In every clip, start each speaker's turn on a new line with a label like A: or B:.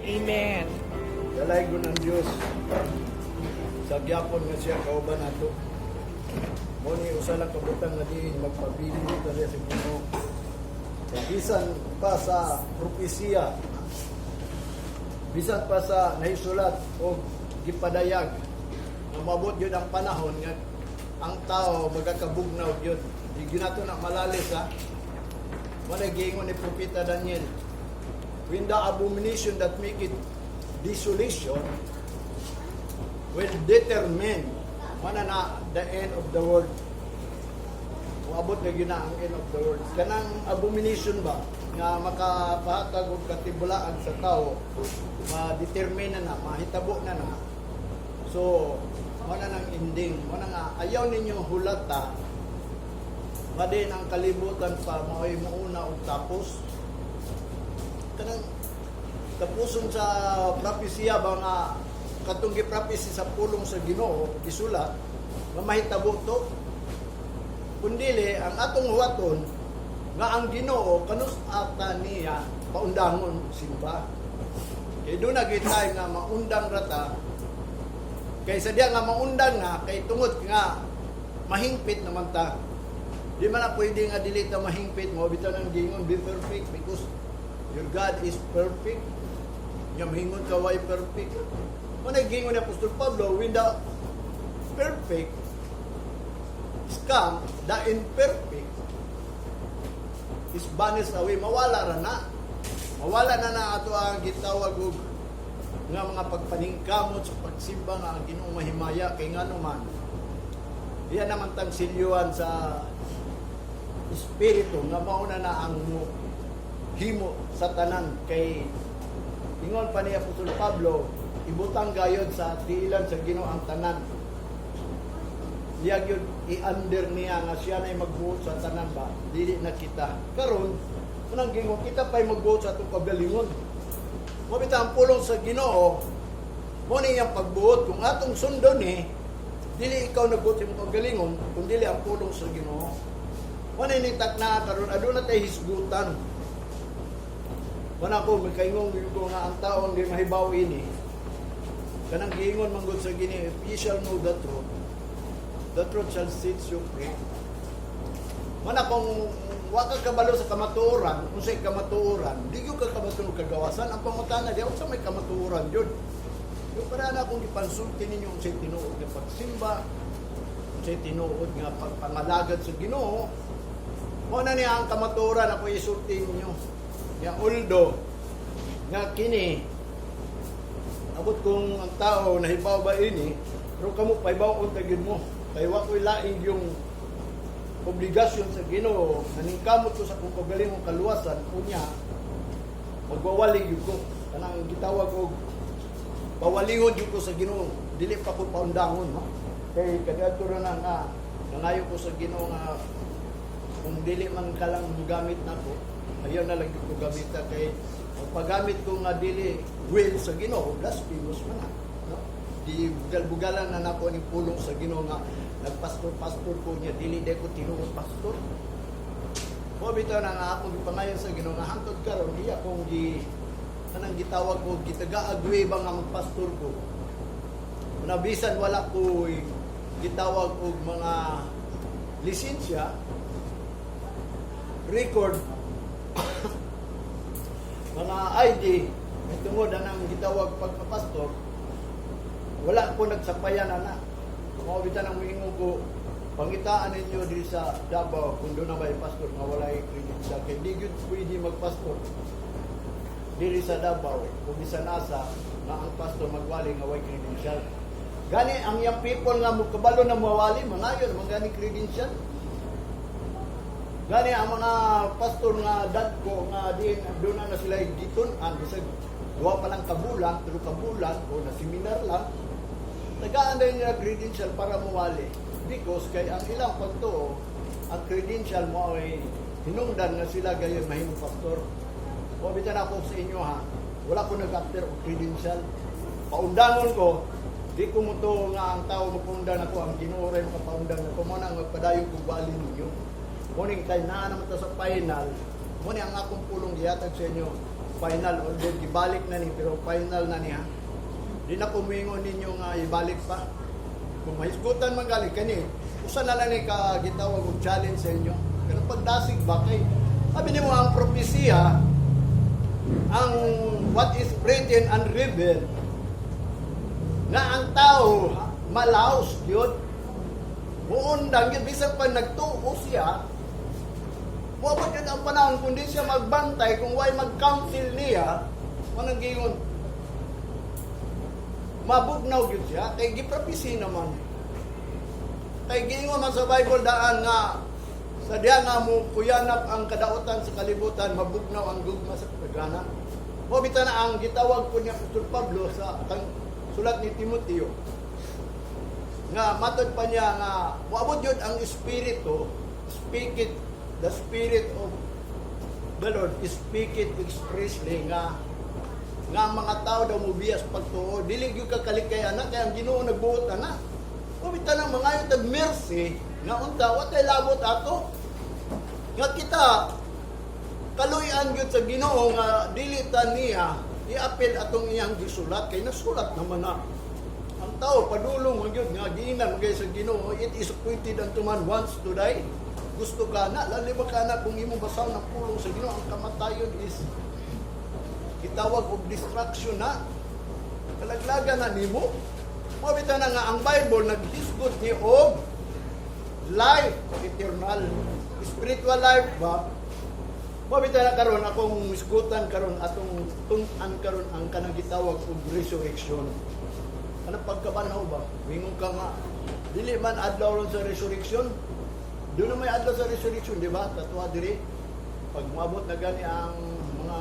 A: Amen.
B: Dalaygon ang Diyos sa gyapon nga siya kauban nato. Mao ni usa lang kabutang nga diin magpabilin dito niya sa Ginoo. Kay bisan pa sa propesiya, bisan pa sa nahisulat o gipadayag nga moabot gyud ang panahon nga ang tao magakabugnaw gyud. Di gyud nato na malalis, ha. Mao na giingon ni Propeta Daniel, "When the abomination that make it desolation will determine," mana na the end of the world. Moabot na gyud na ang end of the world. Kanang abomination ba nga makapahatag og katibulaan sa tao, ma-determine na na, mahitabo na na. So, mana nang ending, mana nga ayaw ninyo hulata nga din ang kalibutan pa mao'y muuna og tapos. Kanang tapuson sa propesya ba nga katong gi-prophecy sa pulong sa Ginoo gisulat nga mahitabo to. Kundili ang atong huwaton nga ang Ginoo kanus ata niya paundangon simba, kay duna gyud time nga maundang rata, kay sa diya nga maundang na kay tungod nga mahingpit naman ta. Di man na pwede nga dili ta mahingpit. Mo bitaw nang giingon, "Be perfect because your God is perfect." Nya mahingon ka why perfect. Mo na giingon ni Apostol Pablo, "When the perfect is come, the imperfect is banished away." Mawala ra na. Mawala na na ato ang gitawag og nga mga pagpaningkamot sa pagsimba nga ang Ginoo mahimaya, kay ngano man diyan naman tang silyuan sa espiritu nga mauna na ang himo sa tanan. Kay ingon pa ni Apostol Pablo, ibutang gayod sa tiilan sa Ginoo ang tanan. Diya gyud i-under niya nga siya na'y magbuot sa tanan ba, dili na kita. Karon unang gingon kita pa'y magbuot sa atong kagalingon. Mao bitaw ang pulong sa Ginoo, mo ni iyang pagbuot kung atong sundon ni dili ikaw nagbuot sa imong kagalingon kun dili ang pulong sa Ginoo. Mo ni takna karon, aduna tay hisgutan. Wala ko makaingon gyud ko nga ang taong di mahibaw ini. Kanang giingon man gud sa Ginoo, "If ye shall know the truth shall set you free." Mana kung wa ka kabalo sa kamatuoran, unsay kamatuoran, di gyud ka kabalo kagawasan. Ang pangutana di unsa may kamatuoran jud. Yung para na akong gipansulti ninyo unsay tinuod nga pagsimba, unsay tinuod nga pagpangalagad sa Ginoo. Mao na niya ang kamatuoran ako isulti ninyo. Ya although nga kini abot kung ang tao nahibaw ba ini, pero kamo pahibaw unta gyud mo. Kay wa ko'y laing yung obligasyon sa Ginoo, naningkamot ko sa akong kaugalingong kaluwasan, unya magwawali gyud ko. Kanang gitawag og pawalihon gyud ko sa Ginoo, dili pa ko paundangon, no. Kay kaniadto ra na nga nangayo ko sa Ginoo nga kung dili man ka lang mogamit nako, ayaw na lang gyud ko gamita, kay ang paggamit ko nga dili will sa Ginoo, blasphemous man na, no? Di bugal-bugalan na nako ning pulong sa Ginoo nga nagpastor-pastor ko niya dili day ko tinuod pastor. Mo bitaw na nga akong gipangayo sa Ginoo nga hangtod karon iya kong gi kanang gitawag ko gitaga-agree ba nga magpastor ko. Na bisan wala ko gitawag og mga lisensya, record, mga ID, may tungod anang gitawag pagkapastor, wala ko nagsapayan ana. Mao bitaw nang moingon ko, pangitaan ninyo diri sa Davao kung duna may pastor nga walay credential, kay di gyud pwede magpastor diri sa Davao kung bisan asa nga ang pastor magwali nga way credential. Gani ang young people nga mo kabalo na mawali, mangayon man gani credential. Gani ang mga pastor nga dagko nga din doon na sila gitun-an bisag duha pa lang kabulan, tulo ka bulan o na seminar lang, tagaan din nila credential para mawali. Because kay ang ilang pagtuo, ang credential mo ay hinungdan nga sila gayon mahimong pastor. O bitan ako sa inyo, ha, wala ko nag-after og credential. Paundangon ko, di ko mo to nga ang tao magpaundang ako, ang Ginoo ray makapaundang ako. Mo na ang magpadayon kog wali ninyo. Muning kay naa naman ta sa final, mo ni ang akong pulong gihatag sa inyo. Final, although gibalik na ni, pero final na niya. Di na ko muingon ninyo nga ibalik pa. Kung mahisgutan man gali kani, usa na lang ni ka gitawag og challenge sa inyo. Pero pagdasig ba kay sabi nimo ang propesiya, ang what is written and revealed, nga ang tao malaos yun. Muundang yun, bisan pa nagtuo siya, moabot yun ang panahon kung di siya magbantay, kung way mag-counsel niya, manang giingon, mabugnaw yun siya, kay gipropesi naman. Kay giingon man sa Bible daan nga, sa diya nga mo kuyanap ang kadautan sa kalibutan, mabugnaw ang gugma sa kadaghanan. Mo bitaw na ang gitawag po ni Apostol Pablo sa tang sulat ni Timoteo nga matod pa niya nga moabot yun ang espiritu, speak it, the spirit of the Lord speak it expressly nga ang mga tao daw mobiyas pagtuo. Dili gyud ka kalikay ana, kay ang Ginoo nagbuot ana. O bitaw nang mangayo tag mercy nga unta wa tay labot ato nga kita kaluy-an gyud sa Ginoo nga dili ta niya iapil atong iyang gisulat, kay nasulat naman na. Ang tao padulong man gyud nga giingnan man sa Ginoo, "It is appointed unto man once to die." Gusto ka na lali ba ka na kung imong basahon ang pulong sa Ginoo, ang kamatayon is gitawag og destruction na, kalaglagan na nimo. Mao bitaw na nga ang Bible naghisgot ni og life eternal, spiritual life ba. Mao bitaw na karon akong hisgutan karon, atong tun-an karon ang kanang gitawag og resurrection. Ano pagkabanhaw ba? Wingon ka nga, dili man adlaw ron sa resurrection. Doon na may adlaw sa resurrection, di ba? Tatwa diri. Pag moabot na gani ang mga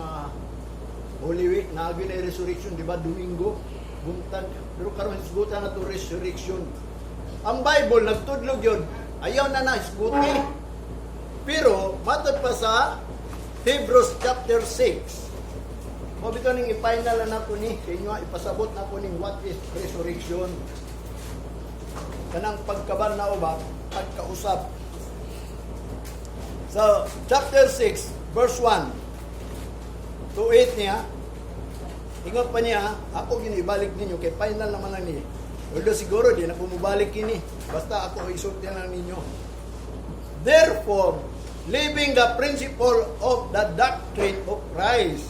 B: Holy Week, naagi na yung resurrection, di ba? Domingo, buntag. Pero karon hisgutan na to resurrection. Ang Bible, nagtudlog yun, ayaw na na hisguti. Pero, matod pa sa Hebrews chapter 6, mao bitaw ning i-final na nako ni sa inyo, ipasabot na ko ning what is resurrection. Kanang pagkabanhaw ba, pagkausab. So, chapter 6, verse 1 to 8 niya, ingon pa niya, ako ginibalik ninyo, kay final naman lang ni. Although siguro, di na ko mubalik kini. Basta ako isulti lang ninyo. "Therefore, leaving the principle of the doctrine of Christ,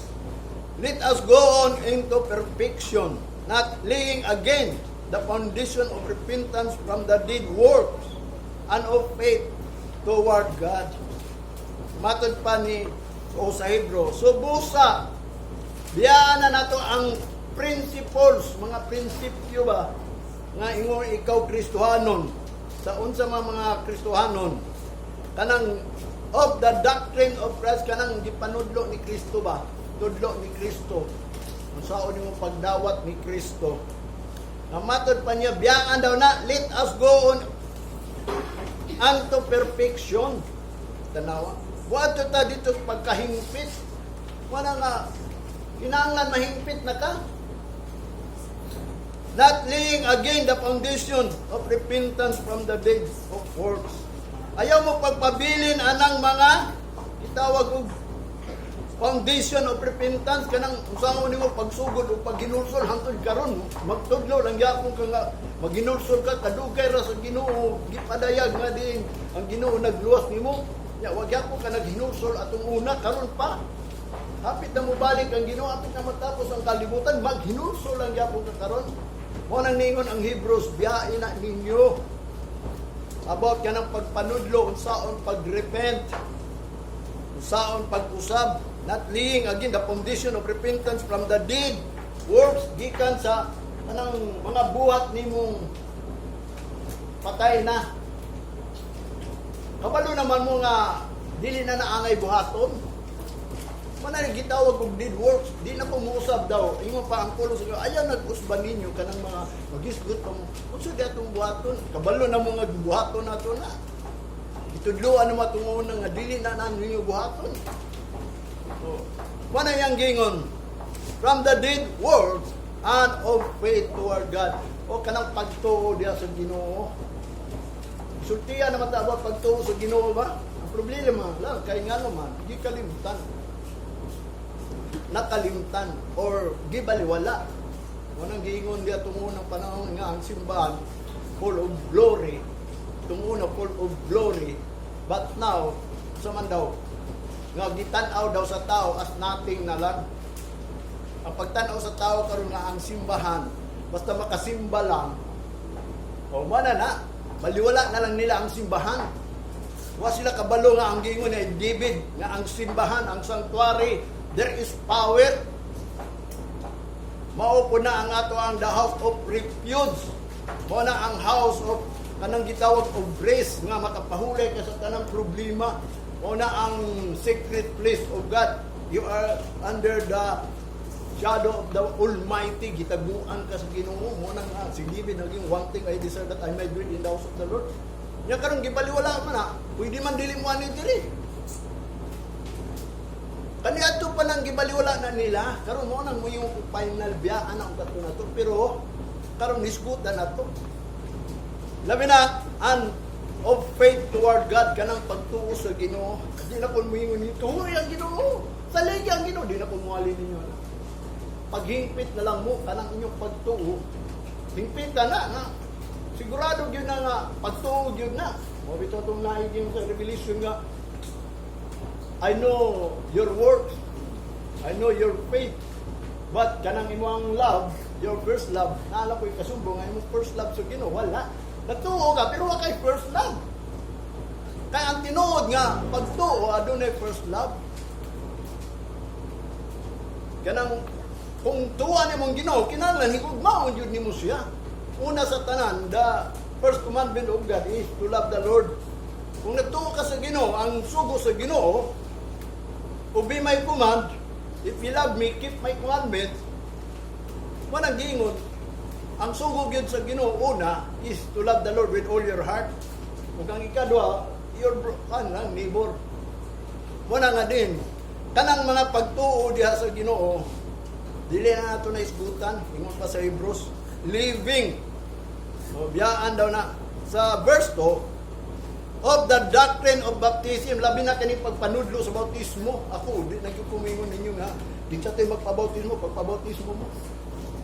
B: let us go on into perfection, not laying again the foundation of repentance from the dead works and of faith toward God." Matod pa ni o sa Hebrew, subusa, biyaan na nato ang principles, mga prinsipyo ba, nga ingon ikaw Kristohanon, sa unsa mga mga Kristohanon, kanang of the doctrine of Christ, kanang gipanudlo ni Kristo ba, tudlo ni Kristo, unsaon nimo pagdawat ni Kristo. Na matod pa niya, biyaan daw na, let us go on unto perfection. Tanawa. Buhat ta dito pagkahingpit. Wala nga, kinahanglan mahingpit na ka. Not laying again the foundation of repentance from the dead of works. Ayaw mo pagpabilin anang mga itawag og foundation of repentance, kanang unsaon nimo pagsugod o paghinulsol hangtod karon. Magtudlo lang gyapon ka nga maghinulsol ka, kadugay ra sa Ginoo gipadayag nga din ang Ginoo nagluwas nimo nya, wa gyapon ka naghinulsol atong una. Karon pa, hapit na mobalik ang Ginoo, hapit na matapos ang kalibutan, maghinulsol lang gyapon ka karon. Mo nang ningon ang Hebrews, biyain na ninyo about kanang pagpanudlo, unsaon pagrepent, unsaon pag-usab, not laying again the foundation of repentance from the dead works, gikan sa kanang mga buhat nimong patay na. Kabalo naman mo nga dili na naangay buhaton. Mana ni gitawag og dead works, di na ko muusab daw. Ingon pa ang pulong sa ayaw nag-usban ninyo kanang mga magisgot pa mo. Unsa di atong buhaton? Kabalo na mo nga buhaton nato na. Gitudloan naman itong una nga dili na na ninyo buhaton. So, mana yang gingon from the dead works and of faith toward God. O kanang pagtuo diya sa Ginoo. Sultian naman ta about pagtuo sa Ginoo ba? Ang problema lang kay nga naman, di kalimutan. Nakalimtan or gibaliwala. Unang giingon diya tungo ng panahon nga ang simbahan full of glory. Tungo na full of glory. But now, sa man daw, nga gitan-aw daw sa tao as nothing na lang. Ang pagtan-aw sa tao karon nga ang simbahan, basta makasimba lang, o mana na, baliwala na lang nila ang simbahan. Wa sila kabalo nga ang giingon ni David nga ang simbahan, ang sanctuary, there is power. Mao po na ang ato ang the house of refuge. Mao na ang house of kanang gitawag og grace nga makapahulay ka sa tanang problema. Mao na ang secret place of God. You are under the shadow of the Almighty. Gitaguan ka sa Ginoo. Mao na nga si David naging, "One thing I desire, that I may dwell in the house of the Lord." Nya karon gibaliwala man na, pwede man dili mo ani diri. Kaniadto pa nang gibaliwala na nila, karon mo nang mo yung final biyaan ang kato na to, pero karon hisgutan na to. Labi na and of faith toward God, kanang pagtuo sa Ginoo. Di na kon moingon nito, "Huy, ang Ginoo. Saligi ang Ginoo," di na kon moali ninyo na. Paghingpit na lang mo kanang inyong pagtuo. Hingpit ka na nga. Sigurado gyud na nga pagtuo gyud na. Mo bitaw tong naiging sa Revelation nga, "I know your works. I know your faith. But kanang imong love, your first love," naala ko yung kasumbong nga imong first love sa Ginoo, wala. Nagtuo ka, pero wa kay first love. Kaya ang tinuod nga, pagtuo, adunay first love. Kanang, kung tuwa nimong Ginoo, kinahanglan higugmaon jud nimo siya. Una sa tanan, the first commandment of God is to love the Lord. Kung nagtuo ka sa Ginoo, ang sugo sa Ginoo, "Obey my command. If you love me, keep my commandments." Manang giingon, ang sugo gyud sa Ginoo una is to love the Lord with all your heart. Ug ang ikaduha, your kan lang neighbor. Muna nga din, kanang mga pagtuo diha sa Ginoo, dili na nato na isgutan, ingon pa sa Hebrews, living. O biyaan daw na sa verse 2, of the doctrine of baptism, labi na kani pagpanudlo sa bautismo. Ako, di na gyud kumingon ninyo nga, di sa tayo magpabautismo, pagpabautismo mo.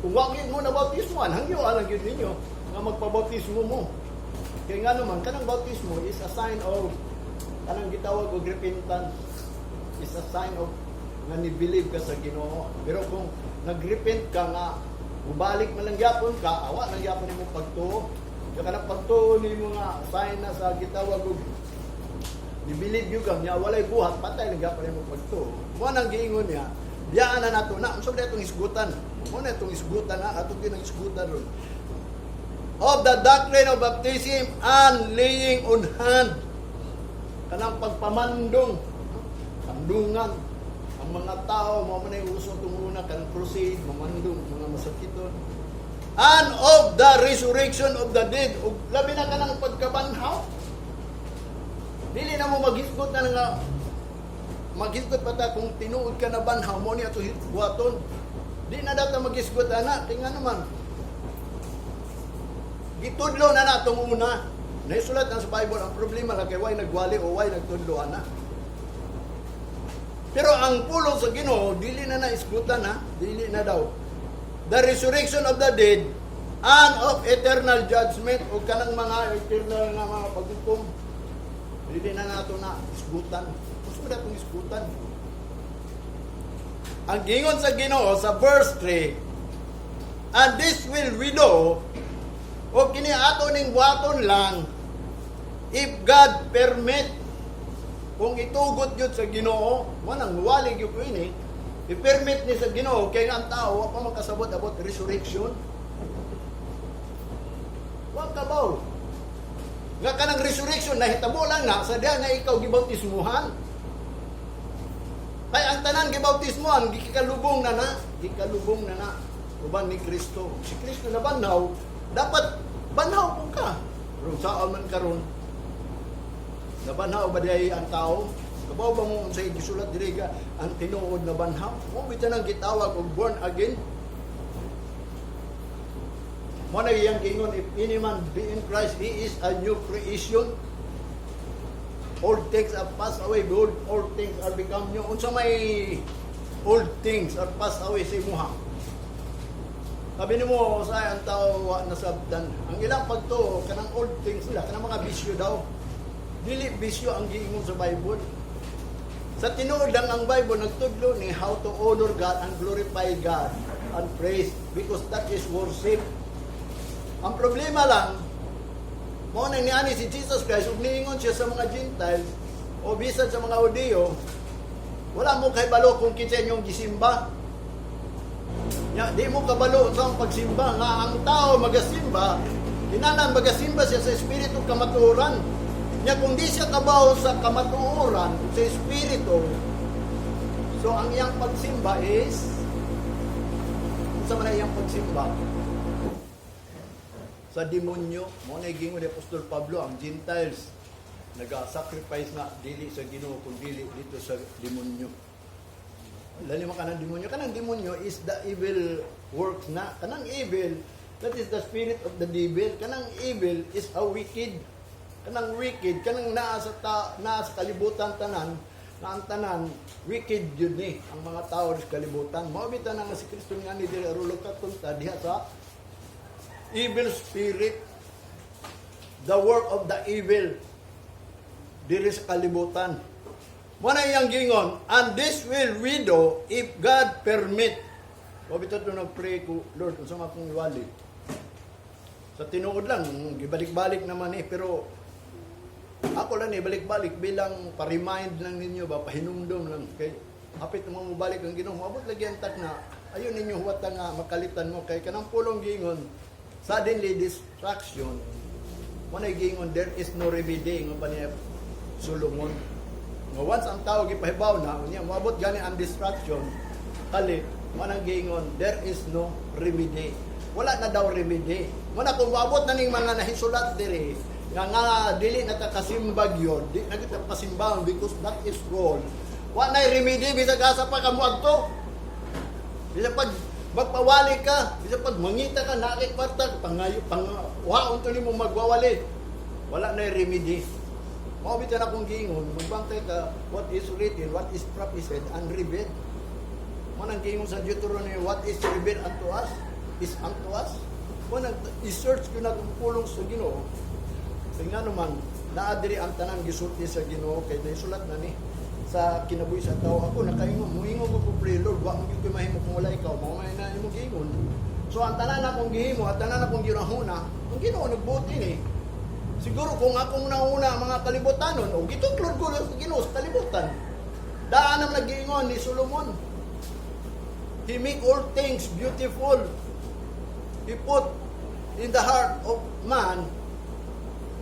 B: Kung wagin mo na bautismo, hangyo lang gyud ninyo nga magpabautismo mo. Kaya nga naman, kanang bautismo is a sign of, kanang gitawag og repentance, is a sign of nga ni-believe ka sa Ginoo. Pero kung nag-repent ka nga, mubalik man lang gyapon ka, awa lang gyapon nimo pagtuo. Kaya kanang pagtuo nimo nga sign na sa gitawag og ni-believe gyud ka nya walay buhat, patay lang gyapon nimo pagtuo. Mo nang giingon niya, biyaan na nato na unsa ba itong isgutan? Mo na itong isgutan na atong ginang isgutan ron. Of the doctrine of baptism and laying on hand. Kanang pagpamandong, pandungan ang mga tao, mo man ay uso itong una, kanang crusade, mamandong, mga masakiton. And of the resurrection of the dead, ug labi na kanang pagkabanhaw. Dili na mo maghisgot na nga maghisgot pa ta kung tinuod ka na banhaw mo niya to buhaton. Di na data maghisgot ana, kay nga naman gitudlo na natong una. Naisulat na sa Bible, ang problema lang kay way nagwali o way nagtudlo ana. Pero ang pulong sa Ginoo dili na naisgutan ha, dili na daw. The resurrection of the dead and of eternal judgment, o kanang mga eternal nga mga paghukom. Dili na nato na isgutan. Gusto mo na itong isgutan. Ang gingon sa Ginoo sa verse 3, "And this will we do," o kini ato ning buhaton lang, "if God permit," kung itugot yun sa Ginoo, manang wali gyud ko ini, i-permit ni sa Ginoo, kay ang tao wa pa makasabot about resurrection. Wa ka ba? Nga kanang resurrection nahitabo lang na sa diha nga ikaw gibautismuhan. Kay ang tanan gibautismuhan, gikalubong na na, gikalubong na na uban ni Kristo. Si Kristo na banhaw, dapat banhaw po ka. Pero saan man karon, nabanhaw ba diay ang tao? Kabaw ba mo sa gisulat diri ga ang tinuod na banhaw? Mo bitaw nang gitawag og born again. Mo na iyang giingon, "If any man be in Christ, he is a new creation. Old things have passed away, behold, all things are become new." Unsa may Old things are passed away sa imuha. Sabi nimo sa ang tao wa nasabtan. Ang ilang pagtuo kanang old things nila, kanang mga bisyo daw. Dili bisyo ang giingon sa Bible. Sa tinuod lang, ang Bible nagtudlo ni how to honor God and glorify God and praise because that is worship. Ang problema lang, mao nang niani si Jesus Christ ug niingon siya sa mga Gentiles o bisan sa mga Hudiyo, "Wala mo kahibalo kung kinsa inyong gisimba." Nya, di mo kabalo sa ang pagsimba nga ang tao magasimba, kinahanglan magasimba siya sa espiritu kamatuoran. Nya kung di siya kabaw sa kamatuoran, sa espiritu, so ang iyang pagsimba is unsa man ang iyang pagsimba? Sa demonyo. Mao na gingon ni Apostol Pablo, ang Gentiles naga-sacrifice na dili sa Ginoo kun dili dito sa demonyo. Lali mo kanang demonyo. Kanang demonyo is the evil works na. Kanang evil, that is the spirit of the devil. Kanang evil is a wicked. Kanang wicked, kanang naa sa kalibutan tanan, na ang tanan, wicked yun ni ang mga tao sa kalibutan. Mao bitaw na nga si Kristo nga ni diri aron lukaton ta diha sa evil spirit, the work of the evil diri sa kalibutan. Mao na iyang gingon, "And this will we do if God permit." Wa bitaw to nag-pray ko, "Lord, unsa man akong wali?" Sa tinuod lang, gibalik-balik naman eh, pero ako lang eh, balik-balik bilang pa-remind lang ninyo ba, pahinumdum lang. Kay hapit naman mo balik ang Ginoo, moabot lagi ang tak na, ayun ninyo huwata nga makalitan mo, kay kanang pulong gingon, suddenly destruction, mao na gingon, there is no remedy, nga pa niya Solomon. Nga once ang tao gipahibaw na, unya moabot gani ang destruction, kali, mao nang giingon, there is no remedy. Wala na daw remedy. Mao na kung moabot na ning mga nahisulat diri, nga nga dili na ta kasimbag yun, di na kita pasimbang because that is wrong. Wa na remedy bisag asa pa ka moadto. Bisag pag magpawali ka, bisag pag mangita ka, nakit kwarta, pangayo, pang, waon to nimo magwawali. Wala na remedy. Mao bitaw na akong giingon, magbantay ka what is written, what is prophesied and revealed. Mao nang giingon sa Deuteronomy, what is revealed unto us is unto us. Mao nang i-search ko na itong pulong sa Ginoo. Kaya nga naman, naa diri ang tanan gisulti sa Ginoo kay naisulat na ni sa kinabuhi sa tao. Ako nakaingon, muingon ko ko pray, "Lord, wa mo gyud ko mahimo kung wala ikaw." Mao man na imong giingon. So ang tanan akong gihimo, ang tanan akong ginahuna, ang Ginoo nagbuti ni. Siguro kung akong nauna mga kalibutanon, o gituklod ko sa Ginoo sa kalibutan. Daan ang nagiingon ni Solomon. He make all things beautiful. He put in the heart of man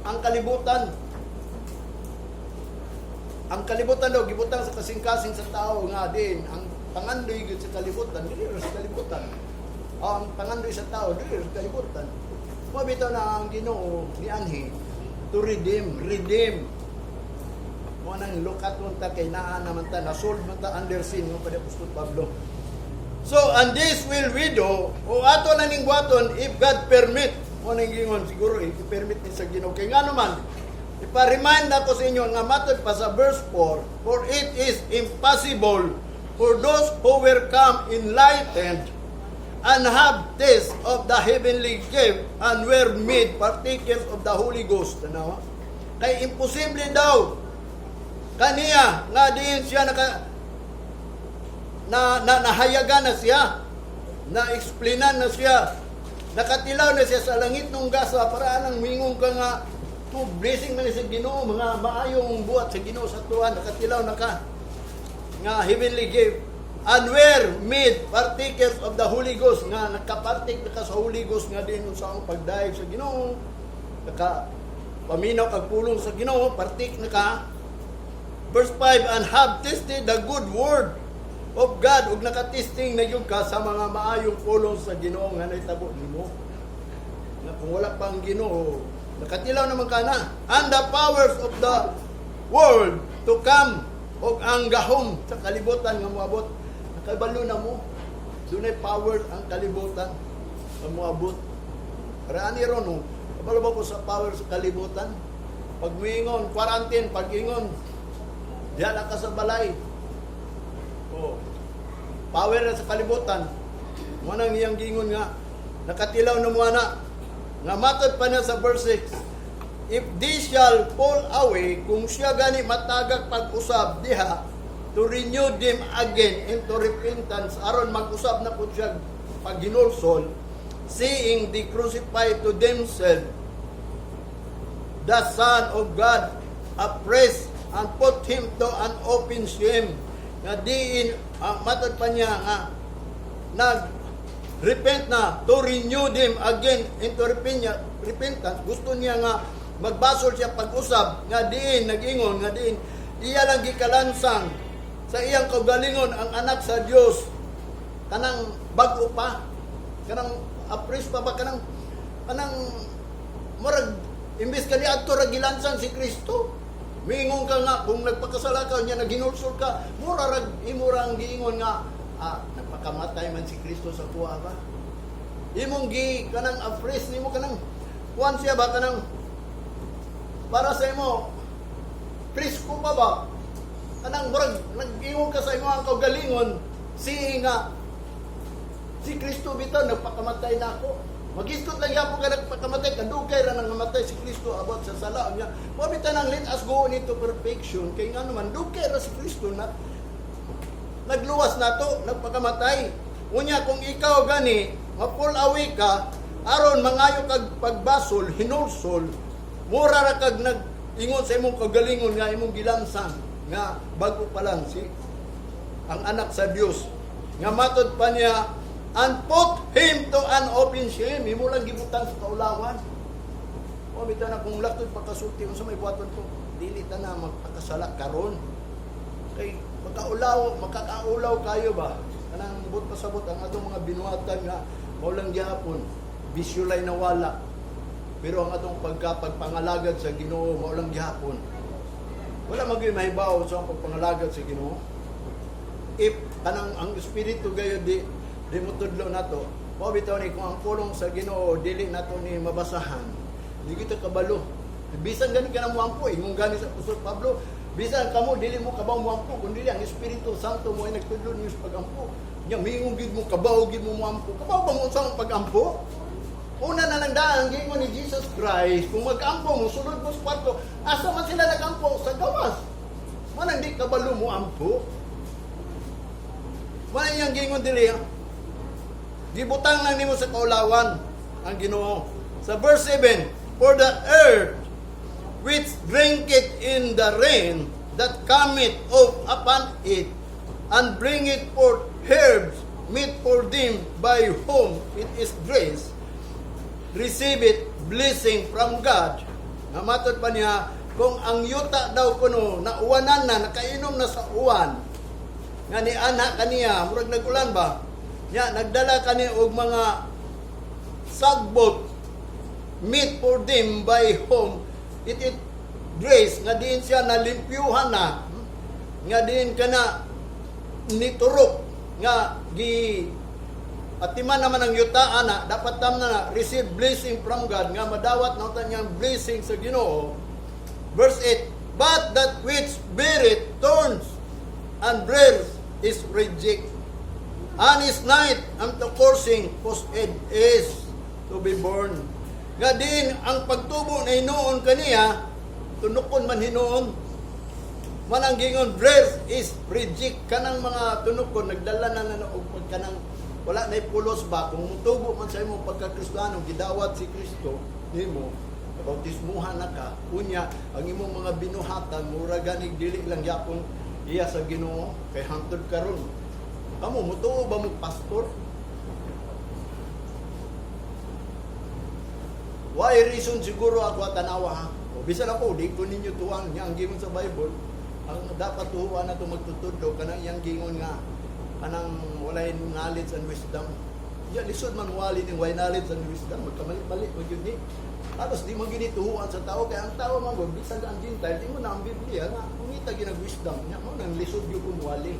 B: ang kalibutan. Ang kalibutan daw gibutang sa kasing-kasing sa tao nga din ang pangandoy gyud sa kalibutan dili ra sa kalibutan. O, ang pangandoy sa tao dili ra sa kalibutan. Mao bitaw na ang Ginoo nianhi to redeem, redeem. Mao nang lukaton ta kay naa naman ta, na-sold man ta under sin nga pa ni Apostol Pablo. So, "And this will we do," o ato na ning buhaton, "if God permit." Mao nang gingon, siguro, if permit ni sa Ginoo. Kay nga naman, ipa-remind ako sa inyo nga matod pa sa verse 4, "For it is impossible for those who were come enlightened and have taste of the heavenly gift and were made partakers of the Holy Ghost." Ano? Kay imposible daw kaniya nga diin siya naka na, na nahayagan na siya, na explainan na siya, nakatilaw na siya sa langit ng gasa para anang mingon ka nga to blessing man sa Ginoo, mga maayong buhat sa Ginoo sa tuwan, nakatilaw na ka nga heavenly gift and were made partakers of the Holy Ghost, nga nakapartake na ka sa Holy Ghost nga din sa ang pagdayeg sa Ginoo, naka paminaw kag pulong sa Ginoo, partake na ka. Verse 5, "And have tasted the good word of God," ug nakatasting na gyud ka sa mga maayong pulong sa Ginoo nga nahitabo nimo na kung wala pa ang Ginoo, nakatilaw naman ka na, "and the powers of the world to come," ug ang gahom sa kalibutan nga moabot, nakabalo na mo dunay power ang kalibutan nga moabot. Para ani ron, no, kabalo ba ko sa power sa kalibutan? Pag muingon quarantine, pag ingon diha na ka sa balay. Oh. Power na sa kalibutan. Mo nang iyang gingon nga nakatilaw na mo ana. Nga matod pa niya sa verse 6, "If this shall fall away," kung siya gani matagak pag-usab diha, "to renew them again into repentance," aron mag-usab na po siya paghinulsol, "seeing they crucify to themselves the Son of God afresh and put him to an open shame." Nga diin, matod pa niya nga nag repent na, "to renew them again into repentance." Gusto niya nga magbasol siya pag-usab, nga diin nag-ingon nga diin iya lang gikalansang sa iyang kaugalingon ang anak sa Dios, kanang bag-o pa, kanang afresh pa ba, kanang murag imbes kani adto ra gilansang si Kristo. Miingon ka nga kung nagpakasala ka niya, naghinulsol ka, mura rag imo ra ang giingon nga nagpakamatay man si Kristo sa kuha ba. Imong gi kanang afresh nimo, kanang kuan siya ba, kanang para sa imo presko pa ba, kanang murag nag-ingon ka sa imo ang kaugalingon si nga si Kristo bitaw nagpakamatay na ako. Magisgot lang yapon ka nagpakamatay, kadugay ra nang namatay si Kristo about sa sala niya. Mo bitaw nang let us go into perfection kay nga naman dugay ra si Kristo na nagluwas nato, nagpakamatay. Unya kung ikaw gani ma-fall away ka aron mangayo kag pagbasol, hinulsol, mura ra kag nag-ingon sa imong kagalingon nga imong gilansang nga bago pa lang si ang anak sa Dios. Nga matod pa niya, "and put him to an open shame." Imo lang gibutang sa kaulawan. O bitaw na kung laktod pagkasulti, unsa may buhaton ko, dili ta na magpakasala karon kay makaulaw, makakaulaw kayo ba. Kanang but pasabot ang atong mga binuhatan nga mao lang gihapon bisyo lay nawala, pero ang atong pagpangalagad sa Ginoo mao lang gihapon. Wala magyud mahibaw sa ang pagpangalagad sa Ginoo if kanang ang espiritu gayo di mo tudlo nato. Mao bitaw ni kung ang pulong sa Ginoo dili nato ni mabasahan, di kita kabalo. Bisan gani ka na muampo, ingon gani sa Apostol Pablo, bisan kamo dili mo kabaw muampo kun dili ang Espiritu Santo mo ay nagtudlo ninyo sa pagampo. Nya mingon gid mo, kabaw gid mo muampo. Kabaw ba mo sa pagampo? Una na lang daan, gingon ni Jesus Christ, kung mag-ampo mo, sulod mo sa kwarto. Asa man sila nagampo? Sa gawas. Manang di kabalo mo ampo. Manang iyang gingon dili, ha? Gibutang lang nimo sa kaulawan ang Ginoo. Sa verse 7, "For the earth which drinketh in the rain that cometh off upon it, and bringeth forth herbs meet for them by whom it is dressed, receiveth blessing from God." Nga matod pa niya, kung ang yuta daw kuno nauwanan na, nakainom na sa uwan, nga ni ana kaniya, murag nag-ulan ba? Nya nagdala kani og mga sagbot, "meet for them by whom it is dressed," nga diin siya nalimpyuhan na, nga diin ka na niturok, nga gi atiman naman ang yuta ana, dapat tam na receive blessing from God, nga madawat na niyang blessing sa Ginoo. Verse 8, "But that which beareth thorns and briers is reject and is nigh unto cursing, cause it is to be burned." Nga din ang pagtubo na hinuon kaniya, tunukon man hinuon. Manang gingon, "Briers is reject," kanang mga tunukon nagdala na na og pagkanang wala na pulos ba. Kung mutubo man sa imong pagka-Kristiyano, gidawat si Kristo nimo, bautismuhan na ka, unya ang imong mga binuhatan mura ganig dili lang gyapon iya sa Ginoo. Kay hangtod karon, kamo mutuo ba mo pastor? Why reason siguro ako tanawa, ha? O bisan ako di ko ninyo tuwang niya ang gingon sa Bible. Ang dapat tuhuan na magtutudlo kanang iyang gingon nga kanang walay knowledge and wisdom. Ya lisod man wali ning way knowledge and wisdom, magkamali-mali man gyud ni. Tapos di man gyud ni tuhuan sa tao kay ang tao man gud, bisan ang Gentile, di mo na ang Biblia nga mangita gyud og wisdom nya, mo nang lisod gyud kung wali.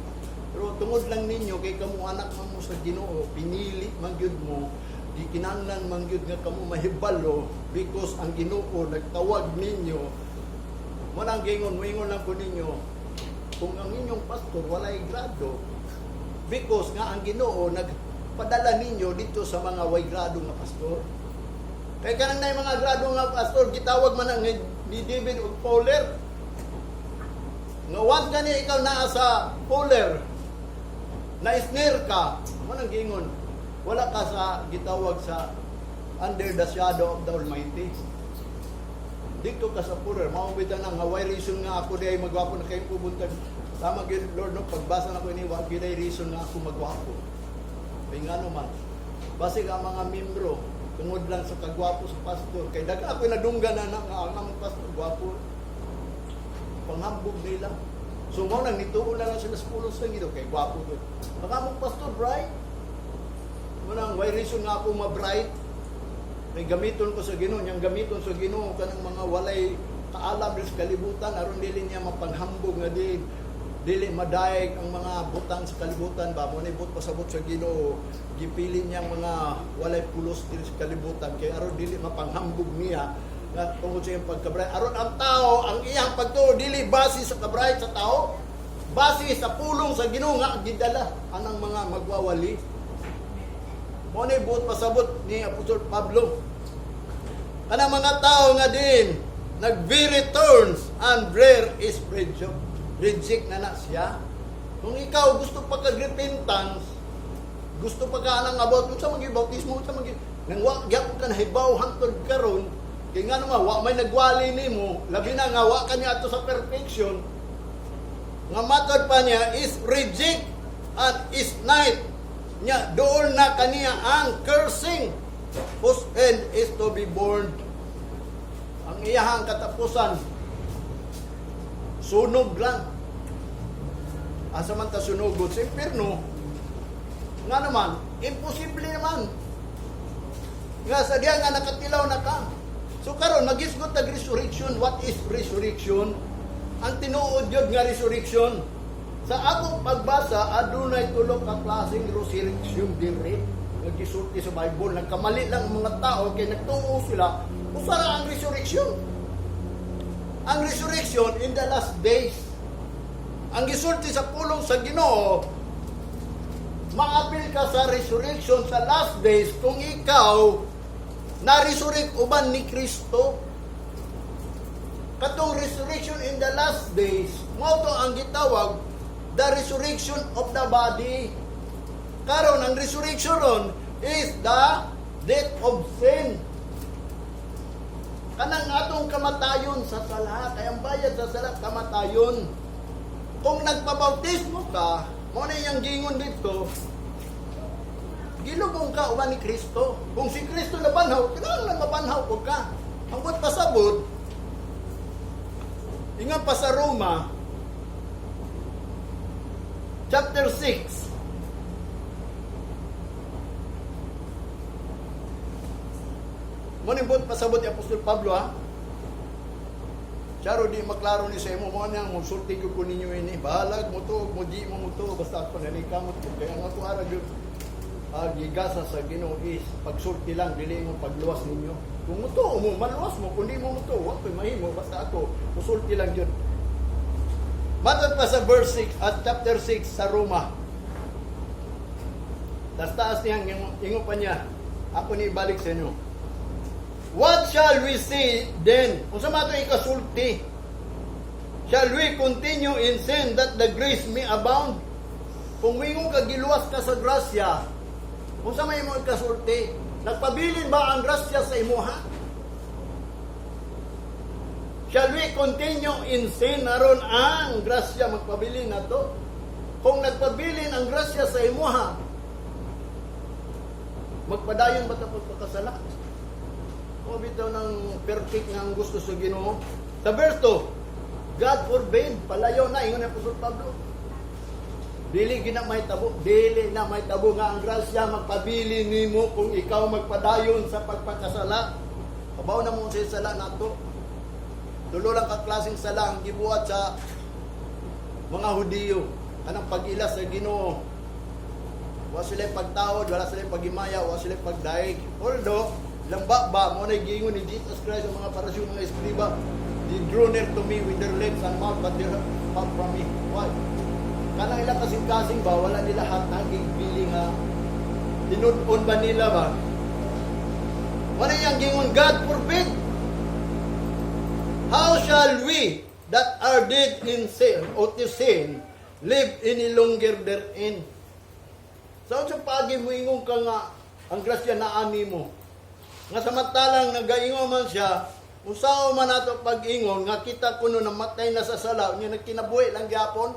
B: Pero tungod lang ninyo kay kamo anak man mo sa Ginoo, pinili man gyud mo, di kinahanglan man gyud nga kamo mahibalo because ang Ginoo nagtawag ninyo. Mo nang gingon, moingon lang ko ninyo, kung ang inyong pastor walay grado, Because nga ang Ginoo nagpadala ninyo dito sa mga way grado nga pastor. Kay kanang nay mga grado nga pastor, gitawag man ang ni David og fowler. Nga once gani ikaw naa sa fowler, na snare ka, mo nang giingon, wala ka sa gitawag sa under the shadow of the Almighty. Dito ka sa fowler, mao bitaw na nga way reason nga ako diay magwapo na kayong pubuntag. Tama gyud, Lord, no, pagbasa na ko ini, wa gyud ay reason nga ako magwapo. Kay ngano man, basig ang mga membro tungod lang sa kagwapo sa pastor. Kay daghan ako nadunggan na na nga ang among pastor gwapo. Panghambog nila. So mao nang nituo na lang sila sa pulos lang ito kay gwapo to. Ang among pastor bright. Mao nang way reason nga ako ma-bright. May gamiton ko sa Ginoo, niyang gamiton sa Ginoo kanang mga walay kaalam sa kalibutan aron dili niya mapanghambog nga di dili madayeg ang mga butang sa kalibutan ba. Mo ni buot pasabot sa Ginoo, gipili niya ang mga walay pulos diri sa kalibutan kay aron dili mapanghambog niya nga tungod sa iyang pagka-bright, aron ang tao, ang iyang pagtuo dili base sa ka-bright sa tao, base sa pulong sa Ginoo nga gidala anang mga magwawali. Mo ni buot pasabot ni Apostol Pablo. Kanang mga tao nga din nag-very thorns and briar is reject. Reject na na siya. Kung ikaw gusto pa kag repentance, gusto pa ka nang about unsa man gyud bautismo, unsa man gyud nang wa gyapon ka nahibaw hangtod karon, kay ngano man wa may nagwali nimo, labi na nga wa ka niya ato sa perfection, nga matod pa niya is reject and is night nya doon na kaniya ang cursing whose end is to be burned. Ang iyahang katapusan, sunog lang. Asa man ta sunogon? Sa impierno. Nga naman, imposible naman nga sa diya nga nakatilaw na ka. So karon magisgot tag resurrection. What is resurrection? Ang tinuod yun nga resurrection. Sa akong pagbasa, adunay tulo ka klaseng resurrection diri nga gisulti sa Bible. Nagkamali lang ang mga tao kay nagtuo sila usa ra ang resurrection. Ang resurrection in the last days. Ang gisulti sa pulong sa Ginoo, maapil ka sa resurrection sa last days kung ikaw na-resurrect uban ni Kristo. Katong resurrection in the last days, mao to ang gitawag the resurrection of the body. Karon, ang resurrection ron is the death of sin. Kanang atong kamatayon sa sala, kay ang bayad sa sala kamatayon. Kung nagpabautismo ka, mo na iyang gingon dito, gilubong ka uban ni Kristo. Kung si Kristo nabanhaw, kailangan mabanhaw ko ka. Ang buot pasabot, ingon pa sa Roma, chapter 6, mo ning buot pasabot ni Apostol Pablo, ha. Charo, di maklaro ni sa imo mo nang musulti ko ninyo ini. Bahalag mo to, mo di mo mo to, basta ako nanikamot ko. Kaya ang ako ara gyud gigasa sa Ginoo is pagsulti lang, dili mo pagluwas ninyo. Kung mutuo mo, maluwas mo. Kung di mo mutuo, wa ko'y mahimo. Basta ako, musulti lang yun. Matod pa sa verse 6 at chapter 6 sa Roma. Tas taas niya, ingon pa niya, ako ni ibalik sa inyo. What shall we say then? Kung sa mato ikasulti, shall we continue in sin that the grace may abound? Kung wingon ka giluwas ka sa grasya, kung sa may mo ikasulti, nagpabilin ba ang grasya sa imuha? Shall we continue in sin aron ang grasya magpabilin na to? Kung nagpabilin ang grasya sa imuha, magpadayon ba ta pagpakasala? O bitaw ng perfect nga ang gusto sa Ginoo. Sa verse 2, God forbid, palayo na, ingon ni Apostol Pablo. Dili gina may tabo, dili na may tabo nga ang grasya magpabili nimo kung ikaw magpadayon sa pagpakasala. Kabaw na mo sa sala nato. Tulo lang ka klaseng sala ang gibuhat sa mga Hudiyo. Kanang pag-ila sa Ginoo. Wa sila pagtaod, wala sila pagimaya, wa sila pagdaig. Although, lamba ba, mo na giingon ni Jesus Christ ang mga Pariseo, mga eskriba, "They draw near to me with their lips and mouth, but they far from me." Why? Kanang ilang kasing-kasing ba, wala nila hatagig bili nga tinud-on ba nila ba? Wala niyang gingon, "God forbid. How shall we that are dead in sin o to sin live any longer therein?" Sa unsa paagi mo ingon ka nga ang grasya naa nimo? Nga samantalang nagaingon man siya, usaho man nato pag-ingon nga kita kuno namatay na sa sala, nya nagkinabuhi lang gyapon.